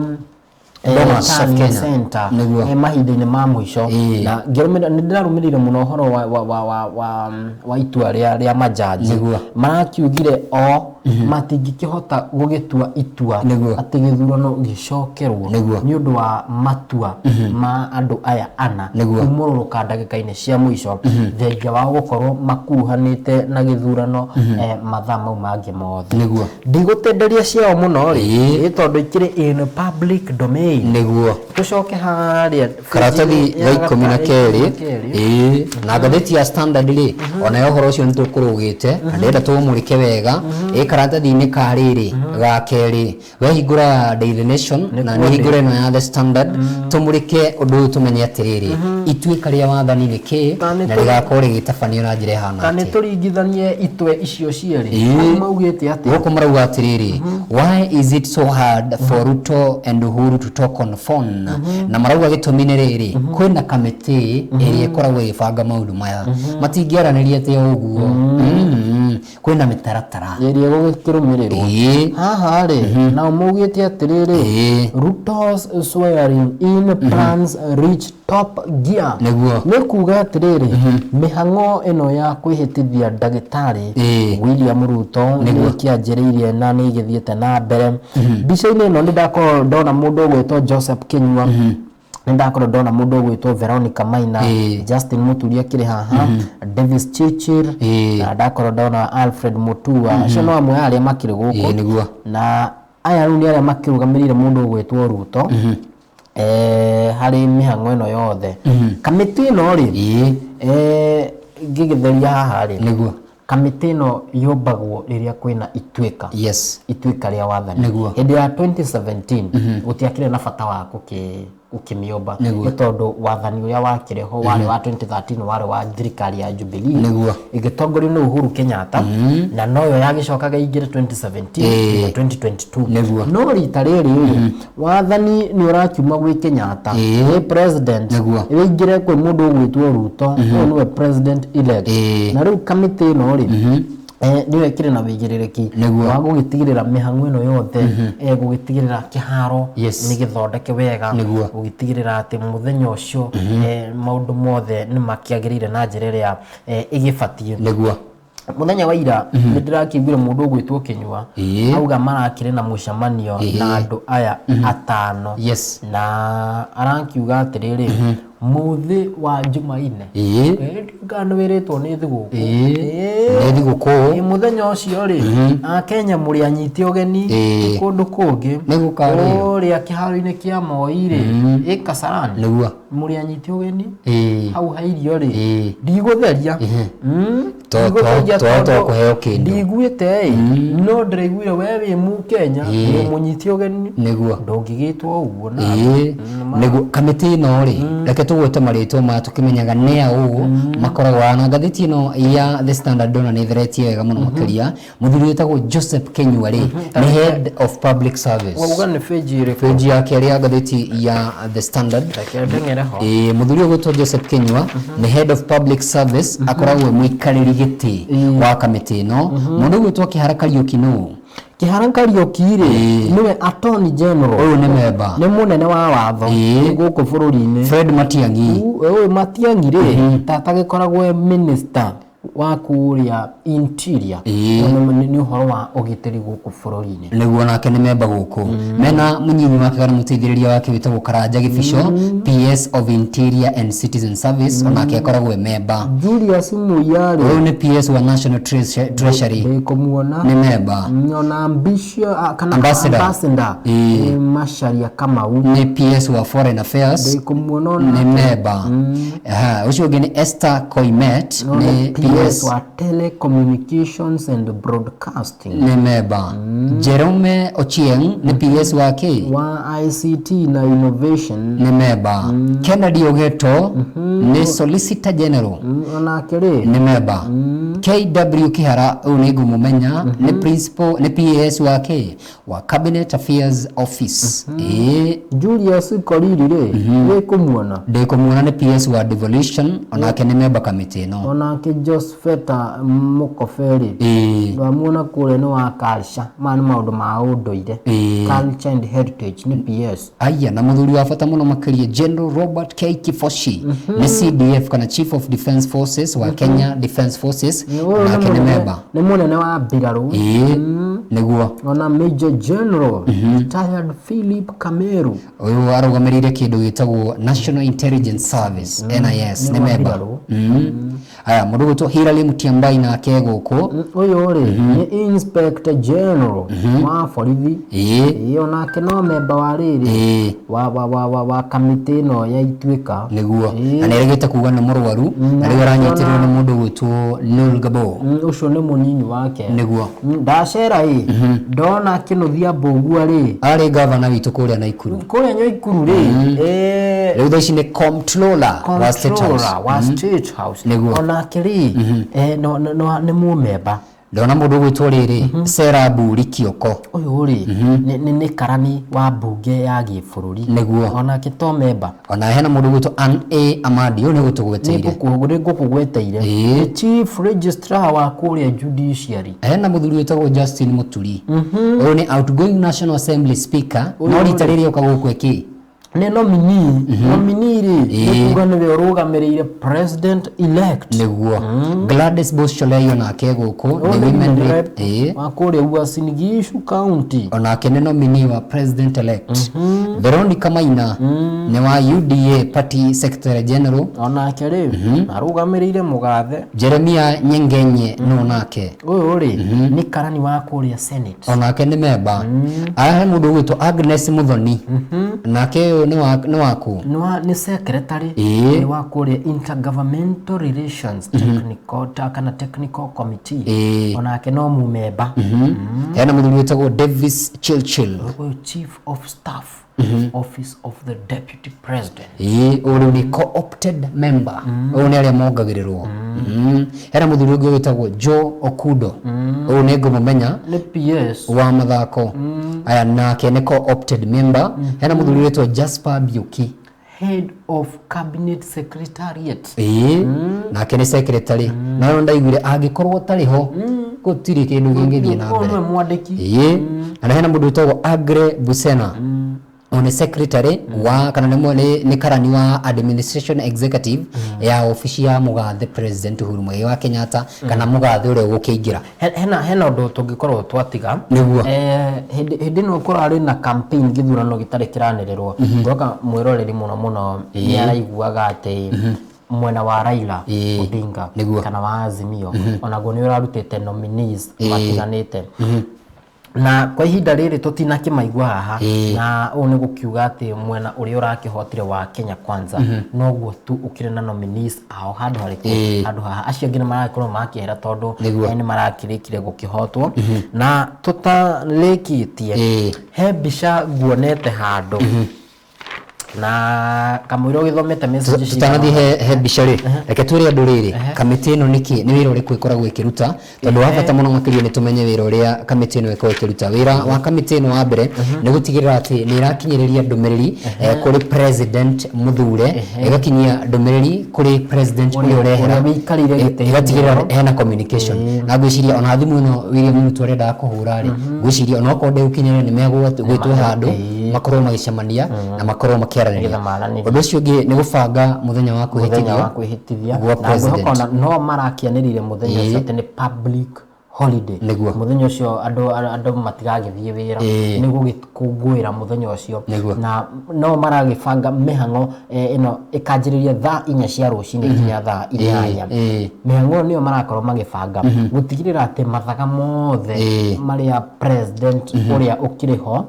S1: Bomas of
S2: Tania
S1: Kenya.
S2: Center,
S1: Nĩguo.
S2: mahinda-inĩ ma mũico, na ngĩrũmĩrĩra, nĩ ndĩrarũmĩrĩire mũno ũhoro wa itua rĩa majaji.
S1: Nĩguo.
S2: Marakiugire o matingĩkĩhota gũgĩtua itua
S1: Nĩguo.
S2: atĩ gĩthurano gĩcokerwo
S1: Nĩguo.
S2: nĩ ũndũ wa matua ma andũ aya ana
S1: Nĩguo.
S2: kumũrũrũka ndagĩka-inĩ cia mũico, thengia wao gũkorwo makuruhanĩte na gĩthurano mathaa mau mangĩ mothe.
S1: Nĩguo.
S2: Ndigũtenderia ciao mũno rĩ, tondũ ikĩrĩ in public domain.
S1: Nĩguo.
S2: Tũcoke harĩa
S1: Karatathi
S2: ya
S1: ga 12.
S2: 12.
S1: Na ngathĩti ya Standard rĩ, onayo ũhoro ũcio nĩ tũkũrũgĩte na ndĩrenda tũũmũrĩke wega. Karatathi-inĩ ka rĩrĩ ga kerĩ, wehingũra Daily Nation na
S2: Nĩkuo
S1: nĩ hingũre ĩno ya The Standard, tũmũrĩke ũndũ ũyũ, tũmenye atĩrĩrĩ, ituĩka rĩa wathani nĩ kĩ
S2: Ta nĩ
S1: na rĩgakorwo rĩgĩtabanio na njĩra ĩhana
S2: Ta nĩ
S1: atĩa.
S2: tũringithanie itwe icio cierĩ. Maugĩte atĩa?
S1: Gũkũ marauga atĩrĩrĩ, "Why is it so hard for Ruto and Uhuru to talk on phone?" Na marauga gĩtũmi nĩ rĩrĩ, kwĩna kamĩtĩ ĩrĩa ĩkoragwo ĩgĩbanga maũndũ maya, matingĩaranĩria atĩ o ũguo. Kwĩna mĩtaratara
S2: ĩrĩa ĩgũgĩkĩrũmĩrĩrwo. Haha rĩ, nao maugĩte atĩrĩrĩ, "Ruto's swearing in plans reach top gear."
S1: Nĩguo.
S2: Nĩ kuga atĩrĩrĩ, mĩhang'o ĩno ya kwĩhĩtithia ndagĩtarĩ William Ruto nĩ ĩkĩanjĩrĩirie na nĩ ĩgĩthiĩte na mbere. Mbica-inĩ ĩno nĩ ndakorwo ndona mũndũ ũgwĩtwo Joseph Kinyua. Nĩ ndakorwo ndona mũndũ ũgwĩtwo Veronica Maina, Justin Muturi akĩrĩ haha, Davis Chirchir, na ndakorwo ndona Alfred Mutua. Acio no amwe a arĩa makĩrĩ gũkũ.
S1: Nĩguo.
S2: Na aya rĩu nĩ arĩa makĩrũgamĩrĩire mũndũ ũgwĩtwo Ruto harĩ mĩhang'o ĩno yothe. Kamĩtĩ ĩno rĩ, ngĩgĩtheria haha rĩ, kamĩtĩ ĩno yũmbagwo rĩrĩa kwĩna ituĩka, ituĩka rĩa wathani. Hĩndĩ ya 2017 gũtiakĩrĩ na bata wa gũkĩmĩũmba, nĩ tondũ wathani ũrĩa wakĩrĩ ho warĩ wa 2013, warĩ wa thirikari ya Jubilee ĩgĩtongorio nĩ Uhuru Kenyatta, na noyo yagĩcokaga ĩingĩre 2017 nginya 2022. No rita rĩrĩ rĩ, wathani nĩ ũrakiuma gwĩ Kenyatta, nĩ president, wĩingĩre kwĩ mũndũ ũgwĩtwo Ruto. Ũyũ nĩwe president elect. Na rĩu kamĩtĩ ĩno rĩ, nĩyo ĩkĩrĩ na wĩigĩrĩrĩki wa gũgĩtigĩrĩra mĩhang'o ĩno yothe, gũgĩtigĩrĩra kĩharo nĩ gĩthondeke wega, gũgĩtigĩrĩra atĩ mũthenya ũcio maũndũ mothe nĩ makĩagĩrĩire na njĩra ĩrĩa ĩgĩbatiĩ. Mũthenya wa ira nĩ ndĩrakĩiguire mũndũ ũgwĩtwo Kĩnyua auga marakĩrĩ na mũcemanio na andũ aya atano, na arakiuga atĩrĩrĩ, mũthĩ wa Jumaine, kana nĩ wĩrĩtwo nĩ thigũkũ.
S1: Nĩ thigũkũ.
S2: Mũthenya ũcio rĩ, Akenya mũrĩ anyite ũgeni, ti kũndũ kũngĩ,
S1: Nĩ gũkarĩo.
S2: kũrĩa kĩharo-inĩ kĩa Moi rĩ, ĩ Kasarani, mũrĩ anyite ũgeni hau ha irio rĩ, ndigũtheria. Ndigũtheria
S1: To
S2: tondũ
S1: kũheo kĩndũ.
S2: Ndiguĩte ĩ, no ndĩraiguire we wĩ Mũkenya, wĩ mũnyite ũgeni, ndũngĩgĩtwo ũguo na
S1: Nĩguo kamĩtĩ ĩno rĩ, reke tũgwete marĩtwa maya tũkĩmenyaga nĩ a ũũ makoragwo haha. Na ngathĩti ĩno ya The Standard ndona nĩ ĩtheretie wega mũno makĩria. Mũthuri wĩtagwo Joseph Kinyua rĩ, nĩ head of public service.
S2: Wauga nĩ page ĩrĩkũ?
S1: Page ya kerĩ ya ngathĩti ya The Standard.
S2: Reke ndeng'ere ho.
S1: Mũthuri ũgwĩtwo Joseph Kinyua nĩ head of public service, akoragwo e mũikarĩri gĩtĩ wa kamĩtĩ ĩno. Mũndũ ũgwĩtwo Kĩhara Kariũki nũ?
S2: Kĩhara Kariũki rĩ, nĩwe attorney general.
S1: Ũyũ nĩ memba.
S2: Nĩ mũnene wa watho gũkũ bũrũri-inĩ.
S1: Fred Matiang'i.
S2: Ũyũ Matiang'i rĩ, tagĩkoragwo e minister wa kũrĩa interior. Nĩ ũhoro wa ũgitĩri gũkũ bũrũri-inĩ.
S1: Nĩguo, nake nĩ memba gũkũ. Mena mũnyinyi wake kana mũteithĩrĩria wake wĩtagwo Karanja Gĩbico, PS of Interior and Citizen Service, onake akoragwo e memba.
S2: Julius Muia rĩ,
S1: Ũyũ nĩ PS wa National Treasury.
S2: Ndĩkũmuona.
S1: Nĩ memba.
S2: Ona ambisio kana
S1: Ambassador.
S2: Ambassador Macharia Kamau.
S1: Nĩ PS wa Foreign Affairs.
S2: Ndĩkũmuona ona.
S1: Nĩ memba. Ũcio ũngĩ nĩ Esther Koimet, nĩ
S2: PS
S1: PS
S2: wa Telecommunications and Broadcasting.
S1: Nĩ memba. Jerome Ochieng nĩ PS wa kĩ?
S2: Wa ICT na Innovation.
S1: Nĩ memba. Kennedy Ogeto nĩ Solicitor General.
S2: Onake rĩ,
S1: Nĩ memba. KW Kihara, ũyũ nĩ ngũmũmenya, nĩ principal, nĩ PS wa kĩ? Wa Cabinet Affairs Office.
S2: Julius Koriri rĩ, wĩkũmuona?
S1: Ndĩkũmuona, nĩ PS wa Devolution, onake nĩ memba kamĩtĩ ĩno.
S2: Onake Josepheta Mũkobe rĩ, wamuona kũrĩa nĩ wa culture, maya nĩ maũndũ ma ũndũire, culture and heritage, nĩ PS.
S1: Aya, na mũthuri wa bata mũno makĩria, General Robert K Kifoshi, nĩ CDF kana Chief of Defence Forces wa Kenya Defence Forces,
S2: Ũyũ nĩ
S1: onake nĩ memba.
S2: Nĩ mũnene wa mbirarũ.
S1: Nĩguo.
S2: Ona Major General retired Philip Kameru.
S1: Ũyũ arũgamĩrĩire kĩndũ gĩtagwo National Intelligence Service, NIS, nĩ
S2: Nĩ wa
S1: memba.
S2: mbirarũ.
S1: Aya, mũndũ ũgwĩtwo Hilary Mutyambai nake gũkũ.
S2: Ũyũ rĩ, nĩ Inspector General wa borithi. Onake no memba wa rĩrĩ, wa kamĩtĩ ĩno ya ituĩka.
S1: Nĩguo, na nĩ erĩgĩte kuga nĩ mũrwaru, na rĩu aranyitĩrĩrwo nĩ mũndũ ũgwĩtwo Noel Gabor.
S2: Ũcio nĩ mũnini wake.
S1: Nĩguo.
S2: Ndacera ĩ, ndona Kĩnũthia Mbũgua rĩ,
S1: Arĩ gavana witũ kũrĩa Naikuru.
S2: Kũrĩa Nyaikuru rĩ,
S1: Rĩu thaa ici nĩ comptroller wa State House.
S2: Comptroller wa State House.
S1: Nĩguo.
S2: Onake rĩ, nĩ mũmemba.
S1: Ndona mũndũ ũgwĩtwo rĩrĩ, Sarah Mburi Kioko.
S2: Ũyũ rĩ, nĩ karani wa mbunge ya gĩbũrũri. Onake to memba.
S1: Ona hena mũndũ ũgwĩtwo Ann A Amadi, ũyũ nĩ gũtũgweteire.
S2: Nĩ ngũkũgweteire. Nĩ chief registrar wa kũrĩa judiciary.
S1: Hena mũthuri wĩtagwo Justin Muturi, ũyũ nĩ outgoing National Assembly Speaker, no rita rĩrĩ oka gũkũ ĩkĩ?
S2: Nĩ nominee. Nominee rĩ, nĩ kuga nĩwe ũrũgamĩrĩire president elect.
S1: Nĩguo Gladys Bush Cholei onake gũkũ nĩ women rep,
S2: wa kũrĩa Uasin Gishu County.
S1: Onake nĩ nominee wa president elect. Veronica Maina nĩ wa UDA party secretary general.
S2: Onake rĩ, arũgamĩrĩire mũgathe.
S1: Jeremia Nyengenye no nake.
S2: Ũyũ rĩ, nĩ karani wa kũrĩa Senate.
S1: Onake nĩ memba. Aya, he mũndũ ũgwĩtwo Agnes Muthoni, nake ũyũ nĩ waku?
S2: Nĩ secretary. Nĩ wa kũrĩa intergovernmental relations technical kana technical committee. Onake no mumemba.
S1: Hena mũthuri wĩtagwo Davis Chilchil.
S2: Ũyũ chief of staff, office of the deputy president.
S1: Ũyũ rĩu nĩ co-opted member, ũyũ nĩ arĩa mongagĩrĩrwo. Hena mũthuri ũngĩ wĩtagwo Joe Okudo, ũyũ nĩ ngũmũmenya.
S2: Nĩ PS.
S1: Wa mathako. Aya, nake nĩ co-opted member. Hena mũthuri wĩtwo Jasper Biuki.
S2: Head of cabinet secretariat.
S1: Nake nĩ secretary, nayo ndaiguire angĩkorwo tarĩ ho gũtirĩ kĩndũ kĩngĩthiĩ na
S2: Ũyũ
S1: mbere.
S2: nĩwe mwandĩki.
S1: Na hena mũndũ wĩtagwo Agre Busena, ũyũ nĩ secretary wa kana nĩ karani wa administration executive ya obici ya mũgathe President Uhuru Muigai wa Kenyatta, kana mũgathe ũrĩa ũgũkĩingĩra.
S2: Hena ũndũ tũngĩkorwo twatiga.
S1: Nĩguo.
S2: Hĩndĩ ĩno kũrarĩ na campaign, gĩthurano gĩtarĩ kĩranĩrĩrwo, ngoka mwĩroreri mũno mũno nĩ araiguaga atĩ mwena wa Raila Odinga kana wa Azimio onaguo nĩ ũrarutĩte nominees matiganĩte, na kwa ihinda rĩrĩ tũtinakĩmaigua haha. Na ũũ nĩ gũkiuga atĩ mwena ũrĩa ũrakĩhotire wa Kenya Kwanza noguo tu ũkĩrĩ na nominees ao handũ harĩkũ? Handũ haha. Acio angĩ nĩ maragĩkorwo makĩehera tondũ nĩ marakĩrĩkire gũkĩhotwo. Na tũtarĩkĩtie, he mbica nguonete handũ na kamũira ũgĩthomete message cigana.
S1: Tũtanathiĩ he mbica rĩ, reke twĩre andũ rĩrĩ, kamĩtĩ ĩno nĩkĩ, nĩ wĩra ũrĩkũ ĩkoragwo ĩkĩruta, tondũ wa bata mũno makĩria nĩ tũmenye wĩra ũrĩa kamĩtĩ ĩno ĩkoragwo ĩkĩruta. Wĩra wa kamĩtĩ ĩno wa mbere nĩ gũtigĩrĩra atĩ nĩ ĩrakinyĩrĩria ndũmĩrĩri kũrĩ president mũthure, ĩgakinyia ndũmĩrĩri kũrĩ president ũrĩa ũrehera.
S2: Ũrĩa wĩikarĩire gĩtĩ.
S1: Ĩgatigĩrĩra hena communication, na ngwĩciria ona thimũ ĩno William Ruto arendaga kũhũra rĩ, ngwĩciria ona okorwo ndĩgũkinyĩra, nĩ megwĩtwo handũ makorwo magĩcemania na makorwo makĩaranĩria.
S2: Nĩgetha maranĩrie.
S1: Ũndũ ũcio ũngĩ nĩ gũbanga mũthenya wa
S2: Mũthenya wa
S1: kwĩhĩtithio
S2: kwĩhĩtithia
S1: gwa
S2: na ngwĩhoka
S1: president.
S2: ona no marakĩanĩrĩire mũthenya ũcio atĩ nĩ public holiday. Mũthenya ũcio andũ matigagĩthiĩ wĩra, nĩ gũgĩkũngũĩra mũthenya ũcio. Na no maragĩbanga mĩhang'o ĩno ĩkanjĩrĩria thaa 4 cia rũcinĩ nginya thaa 8. Mĩhang'o ĩyo nĩyo marakorwo magĩbanga gũtigĩrĩra atĩ mathaga mothe marĩa president ũrĩa ũkĩrĩ ho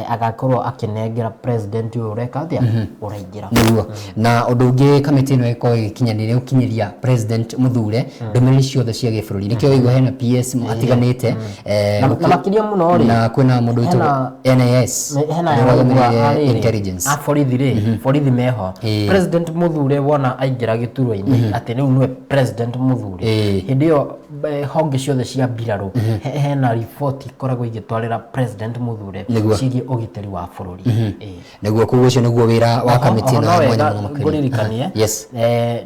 S2: agakorwo akĩnengera president ũyũ ũreka atĩa, ũraingĩra.
S1: Nĩguo. Na ũndũ ũngĩ kamĩtĩ ĩno ĩkoragwo ĩgĩkinyanĩria gũkinyĩria president mũthure ndũmĩrĩri ciothe cia gĩbũrũri. Nĩkĩo waigua hena PS atiganĩte.
S2: Na makĩria mũno rĩ,
S1: Na kwĩna mũndũ wĩtagwo NIS
S2: hena
S1: ũrũgamĩrĩire intelligence.
S2: A borithi rĩ, borithi meho. President mũthure wona aingĩra gĩturwa-inĩ atĩ rĩu nĩwe president mũthure, hĩndĩ ĩyo honge ciothe cia mbirarũ hena riboti ikoragwo igĩtwarĩra president mũthure ciĩgiĩ ũgitĩri wa bũrũri.
S1: Nĩguo, koguo ũcio nĩguo wĩra wa kamĩtĩ
S2: Oho
S1: ĩno
S2: no
S1: ya mwanya
S2: wega
S1: mũno makĩria.
S2: Ngũririkanie,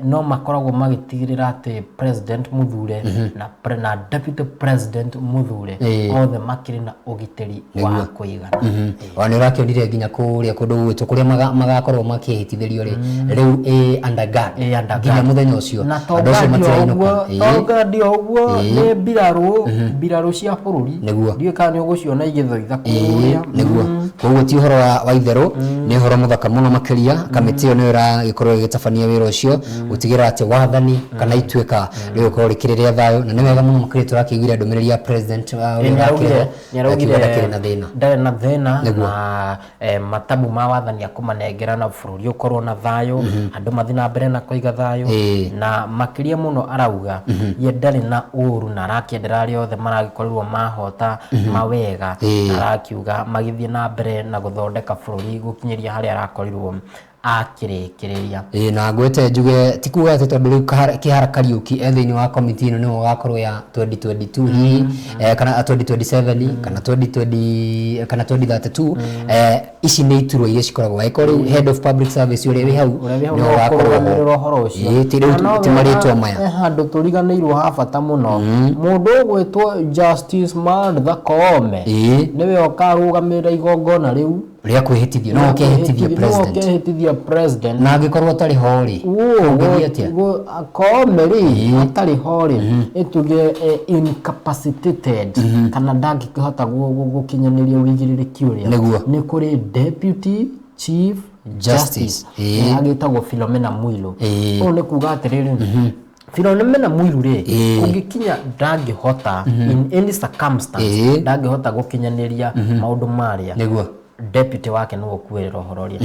S2: no makoragwo magĩtigĩrĩra atĩ president mũthure na deputy president mũthure othe makĩrĩ na ũgitĩri wa kũigana.
S1: Ona nĩ ũrakĩonire nginya kũrĩa kũndũ gwitũ kũrĩa magakorwo makĩhĩtithĩrio rĩ, rĩu ĩ under guard
S2: Ĩ under
S1: nginya
S2: guard.
S1: mũthenya ũcio
S2: Na to
S1: andũ acio
S2: guard o
S1: matirainũka.
S2: ũguo, to guard o ũguo, nĩ mbirarũ cia bũrũri.
S1: Nĩguo.
S2: Ndiũĩ kana nĩ ũgũciona igĩthoitha kũrĩa.
S1: Nĩguo, koguo ti ũhoro wa itherũ, nĩ ũhoro mũthaka mũno makĩria. Kamĩtĩ ĩyo nĩyo ĩragĩkorwo ĩgĩtabania wĩra ũcio gũtigĩrĩra atĩ wathani kana ituĩka rĩgũkorwo rĩkĩrĩ rĩa thayũ, na nĩ wega mũno makĩria tũrakĩiguire ndũmĩrĩri ya president ũrĩa ũrakĩrĩ ho, akiuga ndakĩrĩ na thĩna.
S2: Ndarĩ na thĩna.
S1: Nĩguo.
S2: Na matabu ma wathani akũmanengera na bũrũri ũkorwo na thayũ, andũ mathiĩ na mbere na kũiga thayũ. Na makĩria mũno arauga ye ndarĩ na ũru na arakĩendera arĩa othe maragĩkorirwo mahota mawega, na arakiuga magĩthiĩ na mbere na gũthondeka bũrũri gũkinyĩria harĩa arakorirwo akĩrĩkĩrĩria.
S1: Ĩĩ, na ngwĩte njuge ti kuga atĩ tondũ rĩu Kĩhara Kariũki e thĩinĩ wa komiti ĩno nĩwe ũgakorwo ya 2022 hihi, kana 2027 kana 2020 kana 2032. Ici nĩ iturwa iria cikoragwo, angĩkorwo rĩu head of public service ũrĩa wĩ hau
S2: ũrĩa wĩ hau
S1: nĩwe
S2: no
S1: ũgakorwo ho.
S2: kũrũgamĩrĩra ũhoro ũcio.
S1: Ĩĩ, ti rĩu
S2: Na no
S1: ti
S2: wega
S1: marĩtwa maya.
S2: He handũ tũriganĩirwo ha bata mũno, mũndũ ũgwĩtwo Justice Martha Koome nĩwe ũkarũgamĩrĩra igongona rĩu.
S1: Rĩa kwĩhĩtithio no ũkehĩtithio president.
S2: No ũkehĩtithio president.
S1: Na angĩkorwo atarĩ ho rĩ, ũngĩthiĩ atĩa?
S2: Koome rĩ, atarĩ ho rĩ, ĩtuge incapacitated kana ndangĩkĩhota gũkinyanĩria ũigĩrĩrĩki ũrĩa.
S1: Nĩguo.
S2: Nĩ kũrĩ deputy chief
S1: Justice.
S2: justice agĩtagwo Philomena Mwilu. Ũũ nĩ kuga atĩrĩrĩ, Philomena Mwilu rĩ, kũngĩkinya ndangĩhota in any circumstance, ndangĩhota gũkinyanĩria maũndũ marĩa,
S1: Nĩguo.
S2: deputy wake nĩwe ũkuĩrĩra ũhoro ũrĩa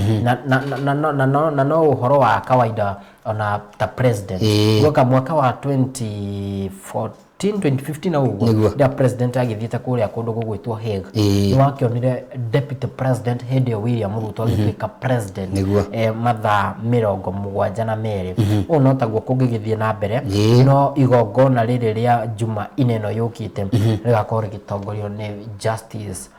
S2: na no ũhoro wa kawaida ona ta president gweka mwaka wa 2014 2015 na ũguo,
S1: Nĩguo.
S2: rĩrĩa president agĩthiĩte kũrĩa kũndũ gũgwĩtwo Hague, nĩ wakĩonire deputy president hĩndĩ ĩyo William Ruto agĩtuĩka president
S1: Nĩguo.
S2: Mathaa 72. Ũũ no taguo kũngĩgĩthiĩ na mbere, no igongona rĩrĩ rĩa Jumanne ĩno yũkĩte rĩgakorwo rĩgĩtongorio nĩ Justice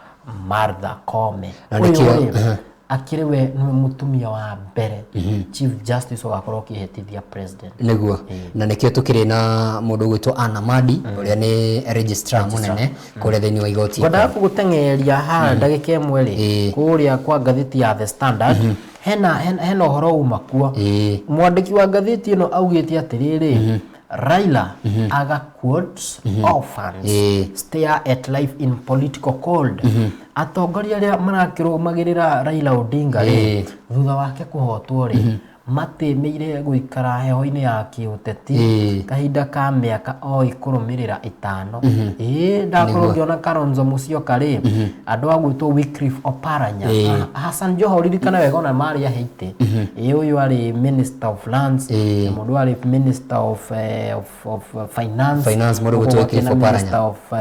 S2: Martha Koome.
S1: Na
S2: Ũyũ
S1: nĩkĩo-
S2: rĩ, akĩrĩ we nĩwe mũtumia wa mbere chief justice ũgakorwo ũkĩhĩtithia president.
S1: Nĩguo, na nĩkĩo tũkĩrĩ na mũndũ ũgwĩtwo Anna Madi, ũrĩa nĩ registrar mũnene kũrĩa thĩinĩ wa igoti.
S2: Ngwendaga kũgũteng'eria haha ndagĩka ĩmwe rĩ, kũrĩa kwa ngathĩti ya The Standard hena ũhoro uma kuo. Mwandĩki wa ngathĩti ĩno augĩte atĩrĩrĩ, Raila aga quotes orphans stare at life in political cold. Atongoria arĩa marakĩrũmagĩrĩra Raila Odinga rĩ, thutha wake kũhotwo rĩ, matĩmĩire gũikara heho-inĩ ya kĩũteti kahinda ka mĩaka o ĩkũrũmĩrĩra 5. Ĩĩ, ndakorwo ngĩona Kalonzo Musyoka rĩ, andũ a gwĩtwo Wycliffe Oparanya, Hassan Joho, ririkana wega ona marĩ a Haiti. Ĩĩ, ũyũ arĩ Minister of Lands, na mũndũ arĩ Minister of Finance,
S1: Finance, mũndũ
S2: ũguo
S1: gwĩtwo
S2: gwakĩna
S1: Wycliffe Oparanya.
S2: Minister of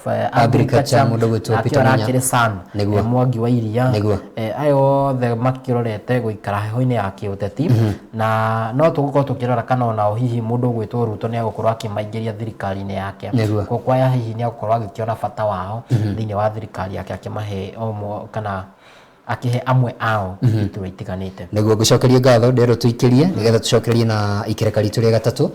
S1: Agriculture,
S2: Agriculture,
S1: mũndũ gwĩtwo
S2: nake
S1: Peter Munya.
S2: arakĩrĩ San
S1: Nĩguo.
S2: Mwangi wa Iria.
S1: Nĩguo.
S2: Aya othe makĩrorete gũikara heho-inĩ ya kĩũteti, na no tũgũkorwo tũkĩrora kana onao hihi mũndũ ũgwĩtwo Ruto nĩ egũkorwo akĩmaingĩria thirikari-inĩ yake.
S1: Nĩguo.
S2: Kwaya hihi nĩ egũkorwo agĩkĩona bata wao thĩinĩ wa thirikari yake, akĩmahe o kana akĩhe amwe ao iturwa itiganĩte.
S1: Nĩguo, ngũcokerie ngatho, nderwo tũikĩrie nĩgetha tũcokererie na ikereka ritũ rĩa gatatũ,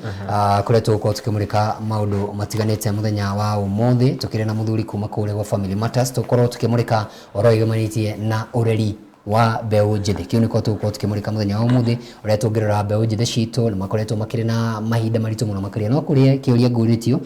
S1: kũrĩa tũgũkorwo tũkĩmũrĩka maũndũ matiganĩte mũthenya wa ũmũthĩ. Tũkĩrĩ na mũthuri kuma kũrĩa gwa Family Matters, tũkorwo tũkĩmũrĩka ũhoro wĩgemanĩtie na ũreri wa mbeũ njĩthĩ. Kĩu nĩkĩo tũgũkorwo tũkĩmũrĩka mũthenya wa ũmũthĩ, ũrĩa tũngĩrora mbeũ njĩthĩ citũ nĩ makoretwo makĩrĩ na mahinda maritũ mũno makĩria. No kũrĩa kĩũria ngũrĩtio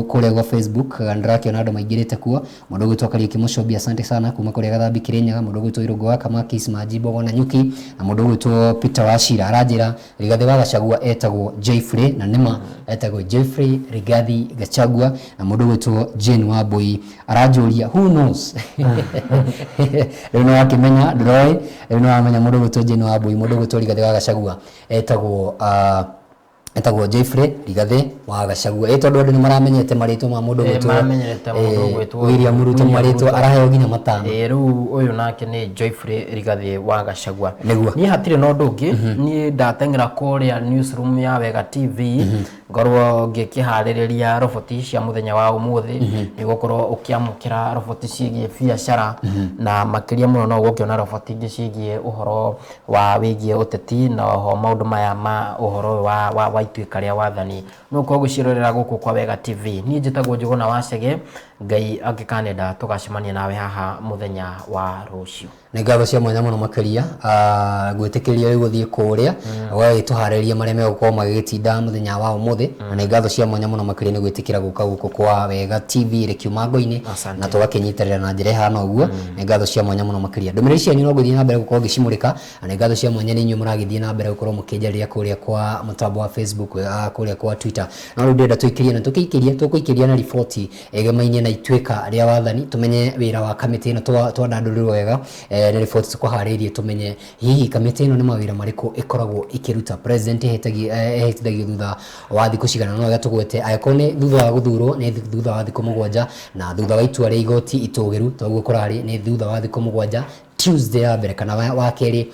S1: kũrĩa gwa Facebook, ndĩrakĩona andũ maingĩrĩte kuo. Mũndũ ũgwĩtwo Kariũki Mũcombi, asante sana, kuma kũrĩa Gathambi Kĩrĩnyaga. Mũndũ ũgwĩtwo Irũngũ wa Kamakis Manjimbogo na Nyuki, na mũndũ ũgwĩtwo Peter Wachira aranjĩra Rigathĩ wa Gachagua etagwo Jeffrey, na nĩma etagwo Jeffrey Rigathi Gachagua. Na mũndũ ũgwĩtwo Jane Wambui aranjũria who knows. Rĩu nĩ wakĩmenya, ndũroĩ, rĩu nĩ wamenya mũndũ ũgwĩtwo Jane Wambui, mũndũ ũgwĩtwo Rigathĩ wa Gachagua etagwo Jeffrey Rigathĩ wa Gachagua. Ĩ tondũ andũ nĩ maramenyete marĩtwa ma mũndũ ũgwĩtwo
S2: Maramenyerete mũndũ ũgwĩtwo
S1: William Ruto,
S2: William
S1: marĩtwa
S2: Ruto.
S1: araheo nginya matano.
S2: Rĩu ũyũ nake nĩ Joyfrey Rigathĩ wa Gachagua.
S1: Nĩguo.
S2: Niĩ hatirĩ na ũndũ ũngĩ, niĩ ndateng'era kũrĩa newsroom ya Wega TV, ngorwo ngĩkĩharĩrĩria roboti cia mũthenya wa ũmũthĩ. Nĩ gũkorwo ũkĩamũkĩra roboti ciĩgiĩ biacara, na makĩria mũno no ũgũkĩona roboti ingĩ ciĩgiĩ ũhoro wa wĩgiĩ ũteti, na oho maũndũ maya ma ũhoro ũyũ wa ituĩka rĩa wathani no ũkorwo gũciĩrorera gũkũ kwa Wega TV. Niĩ njĩtagwo Njũgũna wa Chege, Ngai angĩkanenda tũgacemania nawe haha mũthenya wa rũciũ.
S1: Nĩ ngatho cia mwanya mũno makĩria, ngwĩtĩkĩria rĩu gũthiĩ kũrĩa ũgagĩtũharĩria marĩa megũkorwo magĩgĩtinda mũthenya wa ũmũthĩ, na nĩ ngatho cia mwanya mũno makĩria nĩ gwĩtĩkĩra gũka gũkũ kwa Wega TV rĩkiuma ngo-inĩ,
S2: Asante.
S1: na tũgakĩnyitanĩra na njĩra ĩhana ũguo. Nĩ ngatho cia mwanya mũno makĩria. Ndũmĩrĩri cianyu no ngũthiĩ na mbere gũkorwo ngĩcimũrĩka, na nĩ ngatho cia mwanya nĩ inyuĩ mũragĩthiĩ na mbere gũkorwo mũkĩnjarĩria kũrĩa kwa mũtambo wa Facebook, kũrĩa kwa Twitter. No rĩu ndĩrenda tũikĩrie, na tũkĩikĩrie tũkũikĩria na riboti ĩgemainie na ituĩka rĩa wathani, tũmenye wĩra wa kamĩtĩ ĩno twandandũrĩrwo wega. Nĩ riboti tũkũharĩirie tũmenye hihi kamĩtĩ ĩno nĩ mawĩra marĩkũ ĩkoragwo ĩkĩruta. President ehĩtithagio thutha wa thikũ cigana, no wega tũgwete angĩkorwo nĩ thutha wa gũthurwo nĩ thutha wa thikũ 7, na thutha wa itua rĩa igoti itũgĩru toguo kũrarĩ nĩ thutha wa thikũ 7, Tuesday ya mbere kana wa kerĩ,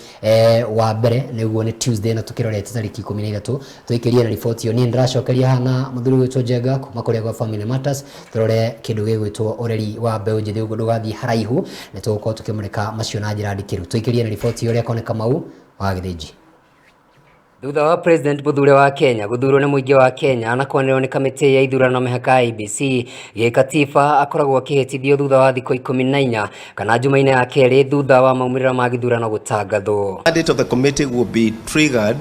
S1: wa mbere nĩguo nĩ Tuesday na tũkĩrorete tarĩki 13. Tũikĩrie na riboti ĩyo. Niĩ ndĩracokeria haha na mũthuri ũgwĩtwo Njenga kuma kũrĩa gwa Family Matters, tũrore kĩndũ gĩgwĩtwo ũreri wa mbeũ njĩthĩ. Ũguo ndũgathiĩ haraihu, nĩ tũgũkorwo tũkĩmũrĩka macio na njĩra ndikĩru. Tũikĩrie na riboti ĩyo ũrĩa koneka mau wa Gĩthĩnji. Thutha wa President Mũthure wa Kenya gũthurwo nĩ mũingĩ wa Kenya na kwanĩrĩrwo nĩ kamĩtĩ ya ithurano na mĩhaka IEBC, gĩkatiba akoragwo akĩhĩtithio thutha wa thikũ 14 kana jumaine ya kerĩ thutha wa maumĩrĩra ma gĩthurano gũtangathwo.
S7: Mandate of the committee will be triggered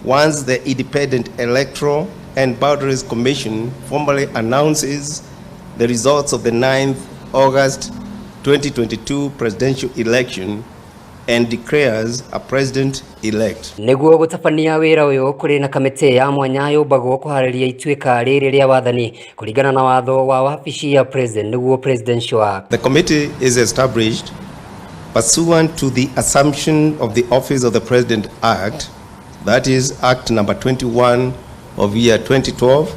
S7: once the Independent Electoral and Boundaries Commission formally announces the results of the 9th August 2022 presidential election and declares a president-elect.
S1: Nĩguo gũtabania wĩra ũyũ kũrĩ na kamĩtĩ ya mwanya yũmbagwo kũharĩria ituĩka rĩrĩ rĩa wathani kũringana na watho wa wabici ya president nĩguo Presidential Act.
S7: The committee is established pursuant to the assumption of the Office of the President Act, that is Act number 21 of year 2012,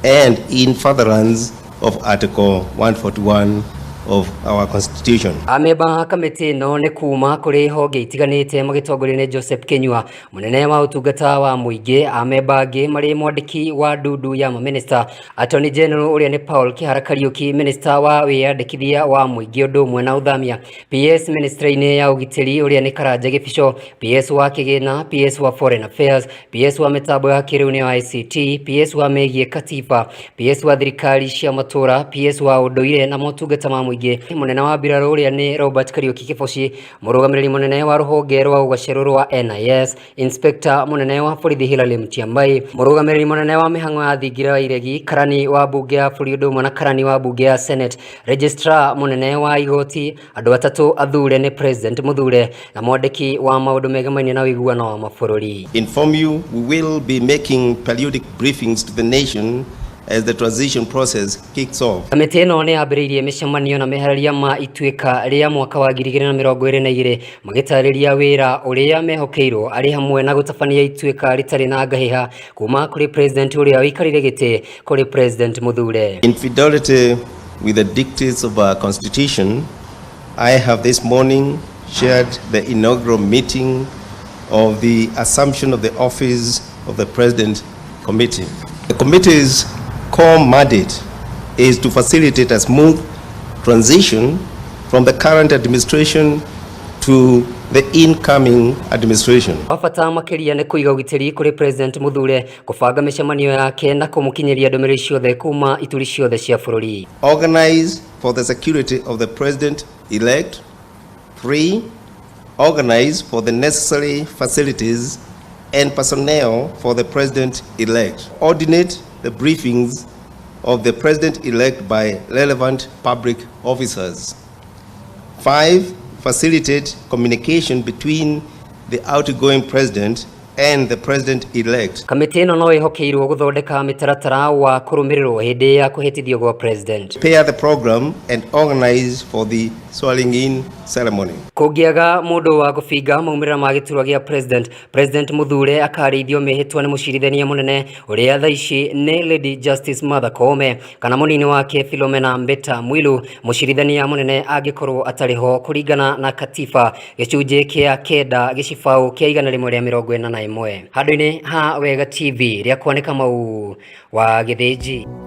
S7: and in furtherance of Article 141 of our Constitution.
S1: Amemba a kamĩtĩ ĩno nĩ kuma kũrĩ honge itiganĩte magĩtongorio nĩ Joseph Kinyua, mũnene wa ũtungata wa mũingĩ. Amemba angĩ marĩ mwandĩki wa ndundu ya mamĩnĩsta, Attorney General ũrĩa nĩ Paul Kihara Kariuki, minista wa wĩyandĩkithia wa mũingĩ ũndũ ũmwe na ũthamia, PS ministry-inĩ ya ũgitĩri ũrĩa nĩ Karanja Gĩbico, PS wa kĩgĩna, PS wa Foreign Affairs, PS wa mĩtambo ya kĩrĩu nĩyo ICT, PS wa megiĩ katiba, PS wa thirikari cia matũra, PS wa ũndũire na motungata ma mũingĩ, mũnene wa mbirarũ ũrĩa nĩ Robert Kariuki Kĩboci, mũrũgamĩrĩri mũnene wa rũhonge rwa ũgacerũ rwa NIS, Inspector mũnene wa borithi Hilary Mutyambai, mũrũgamĩrĩri mũnene wa mĩhang'o ya thingira wa iregi, karani wa mbunge ya bũrũri ũndũ ũmwe na karani wa mbunge ya Senate, Registrar mũnene wa igoti, andũ atatũ athure nĩ President Mũthure na mwandĩki wa maũndũ megemainie na ũiguano wa mabũrũri.
S7: Inform you, we will be making periodic briefings to the nation as the transition process kicks off.
S1: Kamĩtĩ ĩno nĩ yambĩrĩirie mĩcemanio na meharĩria ma ituĩka rĩa mwaka wa 2022 magĩtarĩria wĩra ũrĩa mehokeirwo arĩ hamwe na gũtabania ituĩka rĩtarĩ na ngahĩha kuma kũrĩ President ũrĩa ũikarĩire gĩtĩ kũrĩ President Mũthure.
S7: In fidelity with the dictates of our Constitution, I have this morning chaired the inaugural meeting of the assumption of the office of the President Committee. The committee's core mandate is to facilitate a smooth transition from the current administration to the incoming administration.
S1: Wa bata makĩria nĩ kũiga ũgitĩri kũrĩ President Mũthure, kũbanga mĩcemanio yake na kũmũkinyĩria ndũmĩrĩri ciothe kuma ituri ciothe cia bũrũri.
S7: Organize for the security of the president-elect. 3, organize for the necessary facilities and personnel for the president-elect. Coordinate the briefings of the president-elect by relevant public officers. 5, facilitate communication between the outgoing president and the president-elect.
S1: Kamĩtĩ ĩno no ĩhokeirwo gũthondeka mĩtaratara wa kũrũmĩrĩrwo hĩndĩ ya kũhĩtithio gwa president.
S7: Prepare the program and organize for the swearing-in ceremony.
S1: Kũngĩaga mũndũ wa kũbinga maumĩrĩra ma gĩturwa gĩa president, President Mũthure akarĩithio mĩhĩtwa nĩ mũcirithania mũnene ũrĩa thaa ici nĩ Lady Justice Martha Koome kana mũnini wake Philomena Mbeta Mwilu, mũcirithania mũnene angĩkorwo atarĩ ho kũringana na katiba gĩcunjĩ kĩa 9 gĩcibaũ kĩa 141. Handũ-inĩ ha Wega TV rĩa kwanĩka mau wa Gĩthĩnji.